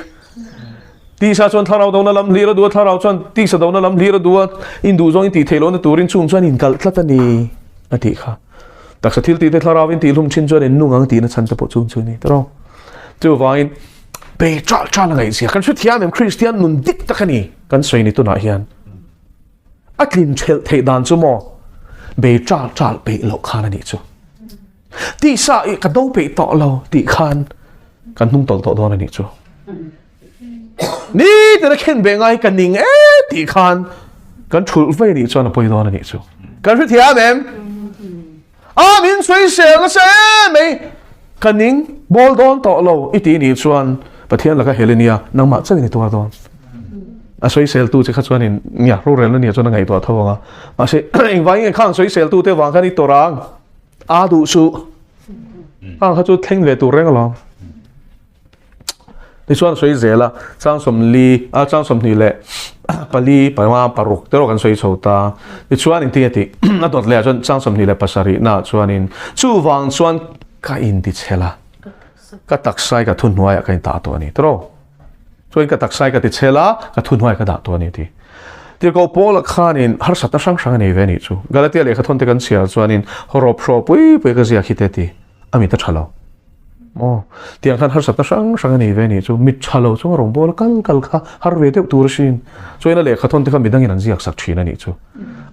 Tisa chuan thlarau dona lam hlir a duh a, thlarau chuan tisa dona lam hlir a duh a, induh zawng in tih theih lohna turin chung chuan inkalh tlat a ni a tih kha. Taksa thil tih te thlarau in tih hlum thin chuan in nung ang tihna chhan te pawh chung chu a ni tawh. Chuvangin bei chal chal a ngaihzia kan hrethiam em Kristian nun dik tak a ni kan sawi ni tunah hian. A tlin thelh theih dan chu maw bei chal chal peih loh khan a nih chu. Tisa i ka do peih tawh lo tih khan kan hnung tawlh tawh dawn a nih chu. Ni tina khen ve ngai ka ning e tih khan kan thulh vei nih chuan a pawi dawn a nih chu. Kan hrethiam em? A min sawisel nasa em mai. Ka ning bawl dawn tawh lo i tih nih chuan Pathian laka hel i nia, nangmah chauhin i tuar dawn. A sawisel tu che kha chuanin nia rorelna nia chuan a ngaihtuah tho ang a. Mahse engvangin nge khang sawisel tu te vang khan i tawrh ang? A duh suh. Khang kha chu thleng ve tur reng alawm. Tichuan sawi zel a, chang 40 a chang 24 panga paruk te erawh kan sawi chho ta. Tichuan engtin nge tih a dawt leh ah chuan chang 27 naah chuanin chuvang chuan ka intichhel a, ka taksai ka thuhnuaiah ka intah tawh a ni tiraw. Chuan ka taksai ka tichhel a, ka thuhnuaiah ka dah tawh a ni tih. Tirhkoh Paula khanin harsatna hrang hrang a nei ve a nih chu. Galatia lehkha thawn te kan chhiar chuanin hawrawp hraw pui pui ka ziak hi te ti a mit a tha lo. Maw? Tiang khan harsatna hrang hrang a nei ve a nih chu. Mit tha lo chunga rawngbawla kal kal kha har ve deuh tur a hrin. Chuan a lehkha thawn te kha midangin an ziak sak thin a nih chu.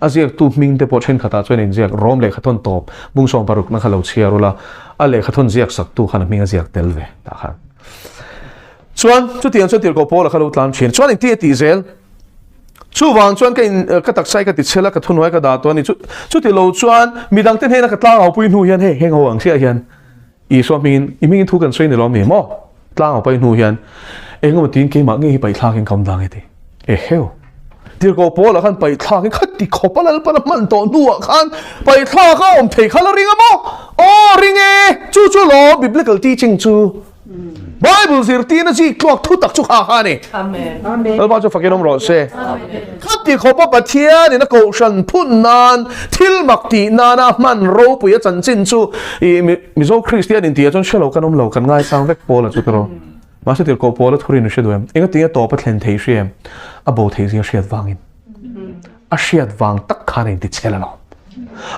A ziaktu hming te pawh thenkhatah chuan a inziak Rom lehkha thawn tawp bung 60 na kha lo chhiar ula, a lehkha thawn ziak saktu khan a hming a ziak tel ve tah khan. Chuan chutiang chuan tirhkoh Paula kha lo tlan thin. Chuan engti a tih zel? Chuvang chuan ka in ka taksa hi ka ti chhel a, ka thuhnuai ka dah tawh a ni. Chu chuti lo chuan midangte hnena ka tlangau pui hnu hian hei heng ho ang chiah hian Isua hmingin i hmingin thu kan sawi ni lo mi maw? Tlangau pai hnu hian engemaw tiin keimah ngei hi paihthlakin ka awm dang e ti. Eheu! Tirhkoh Paula khan paihthlakin kha ti khawp a Lalpan a hman tawh hnuah khan paihthlak a awm thei kha la ring a maw? Aw ring e! Chu chu law biblical teaching chu. Bible zirtirna chi tluak thu tak chu kha kha a ni. Amen. Lalpa chu fakin awm rawh se. Khati khawpa Pathianin a kohhran phun nan thil mak tih nana hman ropui a chanchin chu i Mizo Kristian inti ah chuan hrelo kan awm lo kan ngaisang vek Paula chu tiraw. Mahse tirhkoh Paula thurin a hre duh em? Engatinge tawp a thlen thei hri em? A bo thei zia hriat vangin. A hriat vang tak khan a inti chhel alawm.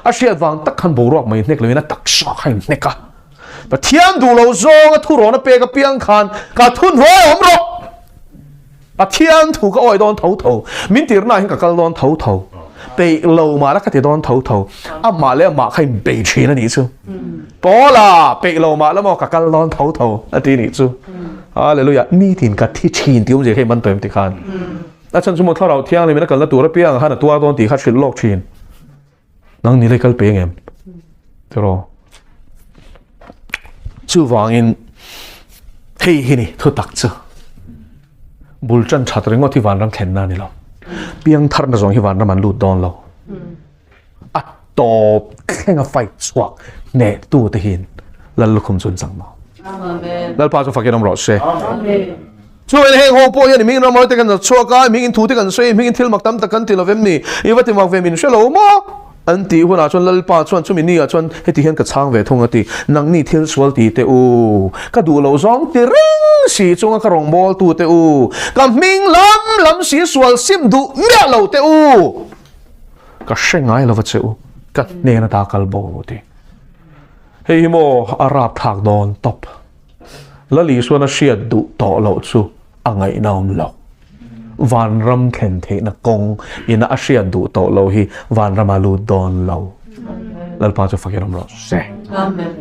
A hriat vang tak khan boruak mai hnek loin a taksa kha a inhnek a. Pathian duh lo zawnga thurawn a pek apiang khan ka thunhnuai awm rawh. Pathian thu ka awi dawn tho tho. Min tirna ah hian ka kal dawn tho tho. Peih lo mah la ka ti dawn tho tho. Amah leh amah kha in bei thin a nih chu. Paula peih lo mah la maw ka kal dawn tho tho a ti nih chu. Hallelujah. Nitin ka thi thin tih awmzia kha i man tawh em ti khan. A chhan chu maw Thlarau Thianghlim in a kalna tur apiang khan a tuar dawn tih kha hrilh lawk thin. Nang ni le kal pe ngem. Tiraw. Chuvangin hei hi ni thu tak chu. Bul tan that ringawt hi vanram thlenna a ni lo. Piang tharna zawng hi vanram an lut dawn lo. A tawp thlenga fight chhuak hneh tu te hian Lal lukhum chu an chang maw. Lalpa chu fakin awm rawh se. Chu in heng ho pawh hian i hmingin ramhuai te kan zat chhuak a, i hmingin thu te kan sawi, i hmingin thil mak tam tak kan ti lo vem ni? I va ti mak ve min hre lo maw? An tih hunah chuan Lalpa chuan chumi ni ah chuan heti hian ka chhang ve thung a ti, Nangni thil sual ti teh u, ka duh loh zawng ti reng si chunga ka rawngbâwl tu teh u, ka hming lam lam si sual sim duh miah lo teh u, ka hre ngai lova che u, ka hnen ata kal bo u ti. Hei hi maw a rapthlak dawn tawp. Lal Isuan a hriat duh tawh loh chu a ngaihna awm lo. Vanram thlen theihna kawng ina a hriat duh tawh loh hi vanrama lut dawn lo. Lalpa chu fakin awm rawh se.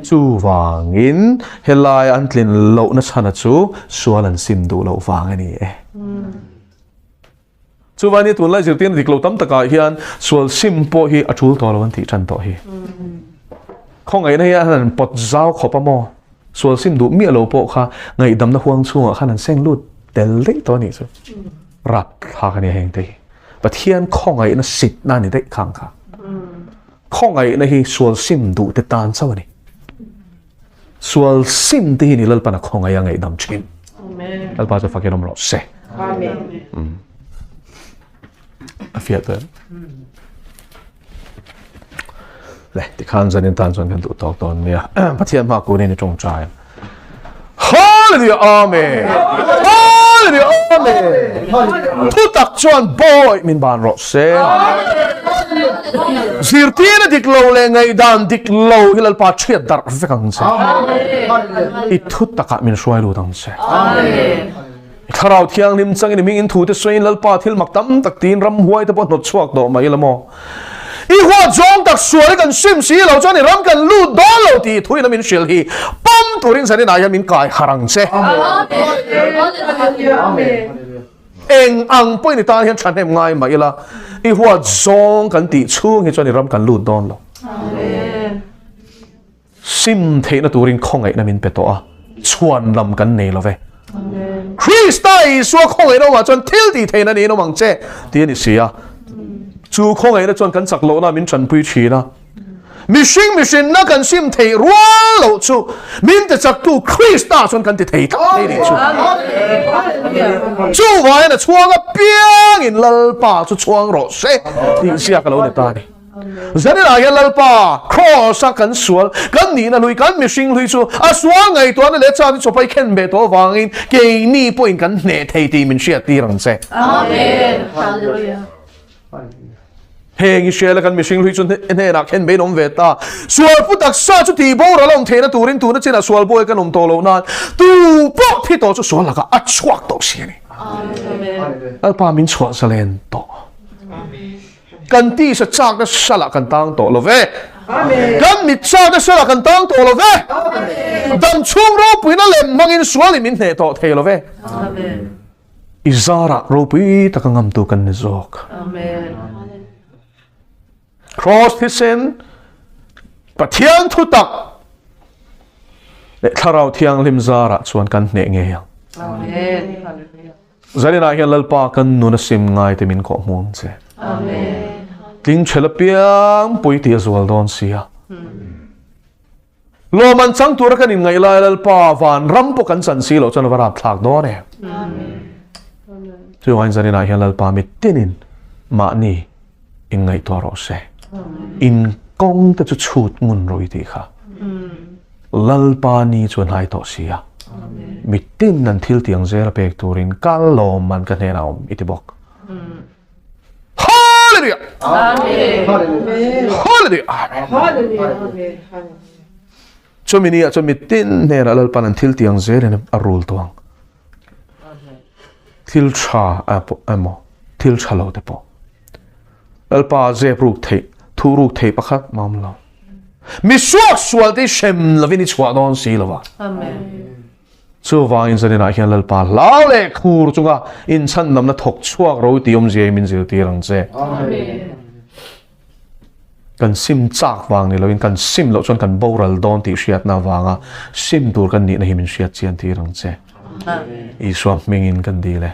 Chuvangin helai an tlin lohna chhana chu sual an sim duh loh vang a ni e. Chuvangin tunlai zirtirna dik lo tam takah hian sual sim pawh hi a tul tawh lo an tih tan tawh hi. Khawngaihna hi an han pawt zau khawp a maw? Sual sim duh miah lo pawh kha ngaihdamna huang chhungah khan an seng lut tel daih tawh a nih chu. Rap thlak a ni heng te hi. Pathian khawngaihna sitna a ni daih khang kha. Khawngaihna hi sual sim duh te tan chauh a ni. Sual sim te hi ni Lalpan a khawngaih a ngaihdam thin. Lalpa chu fakin awm rawh se. Amen. A fiah tawh. Le, tikhan zanin tan chuan kan duh tawk dawn nia. Pathian hma kun in i tawngtai. Hallelujah, Amen. Hallelujah, Amen. Thu tak chuan bawi min ban rawh se. Zirtirna dik lo leh ngaihdan dik lo hi Lalpa thiat darh vek ang che. I thu takah min hruai lut ang che. I thlarau thianghlim changin i hmingin thu te sawiin Lalpa thil mak tam tak tiin ramhuai te pawh hnawt chhuak tawh mai ila maw. I huat zawng tak sual hi kan sim si lo chuan i ram kan lut dawn lo tih thuin a min hrilh hi pawm turin zaninah hian min kai harh ang che. Eng ang pawhin i tan hian thahnem ngai mah ila, i huat zawng kan tih chhung hi chuan i ram kan lut dawn lo. Sim theihna turin khawngaihna min pe tawh a, chhuan lam kan nei lo ve. Krista Isua khawngaihna awmah chuan thil tih theihna niin awm ang che tih a ni si a. Chu khawngaihna chuan kan chak lohna min tanpui thin a. Mihring mihrinna kan sim theih rual loh chu min ti chaktu Krista chuan kan ti thei tlat mai nih chu. Chuvangin a chhuang apiangin Lalpa chu chhuang rawh se tih ziak a lo ni ta a ni. Zaninah hian Lalpa Kraws-a kan sual, kan nihna hlui, kan mihring hlui chu a sual ngaihtuahna leh châkna chawpa i khen ve tawh avangin keini pawhin kan hneh thei tih min hriattir ang che. Amen. Hallelujah. Heng Israela kan mihring hlui chu hnenah khen bein awm ve ta. Sual pu taksa chu tih boral a awm theihna turin tuna chinah sual buai kan awm tawh loh nan tu pawh thi tawh chu sual lakah a chhuak tawh si a ni. Lalpa min chhuah zalen tawh. Kan tisa chakna salah kan tang tawh lo ve. Kan mit chakna salah kan tang tawh lo ve. Dam chhung ropuina lem hmangin sualin min hneh tawh thei lo ve. I zarah ropui taka ngamtu kan ni zawk. Amen. Cross thisen Pathian thu tak leh thlarau thianghlim zarah chuan kan hneh ngei ang. Amen. Hallelujah. Zaninah hian Lalpa kan nun a sim ngai te min kawh hmu ang che. Amen. Tling chhel apiang pui tih a zual dawn sia. Lawm an chang tura kan inngaih lai Lalpa van ram pawh kan chan si loh chuan a va rapthlak dawn em. Chuvangin zaninah hian Lalpa mitinin mahni inngaihtuah rawh se. In kawng te chu chhut ngun rawh i tih kha. Lalpa ni chu a hnai tawh si a. Mitin an thil tiang zel a pek turin ka lawm man ka hnenah awm i ti bawk. Hallelujah! Amen. Hallelujah! Amen. Hallelujah. Chumi ni ah chuan mitin hnenah Lalpan an thil tiang zelin a rul tawh ang. Thil tha emaw, thil tha lo te pawh. Lalpa zep ruk theih, thu ruk theih pakhat mah awm lo. Mi suak sual te hi hrem lovin i chhuah dawn si lova. Amen. Chuvangin zaninah hian Lalpa hlau leh khur chunga inchhandamna thawk chhuak ro tih awmzia hi min zirtir ang che. Kan sim chak vang ni loin kan sim loh chuan kan boral dawn tih hriatna avanga sim tur kan nihna hi min hriat chian tir ang che. Isua hmingin kan dil e.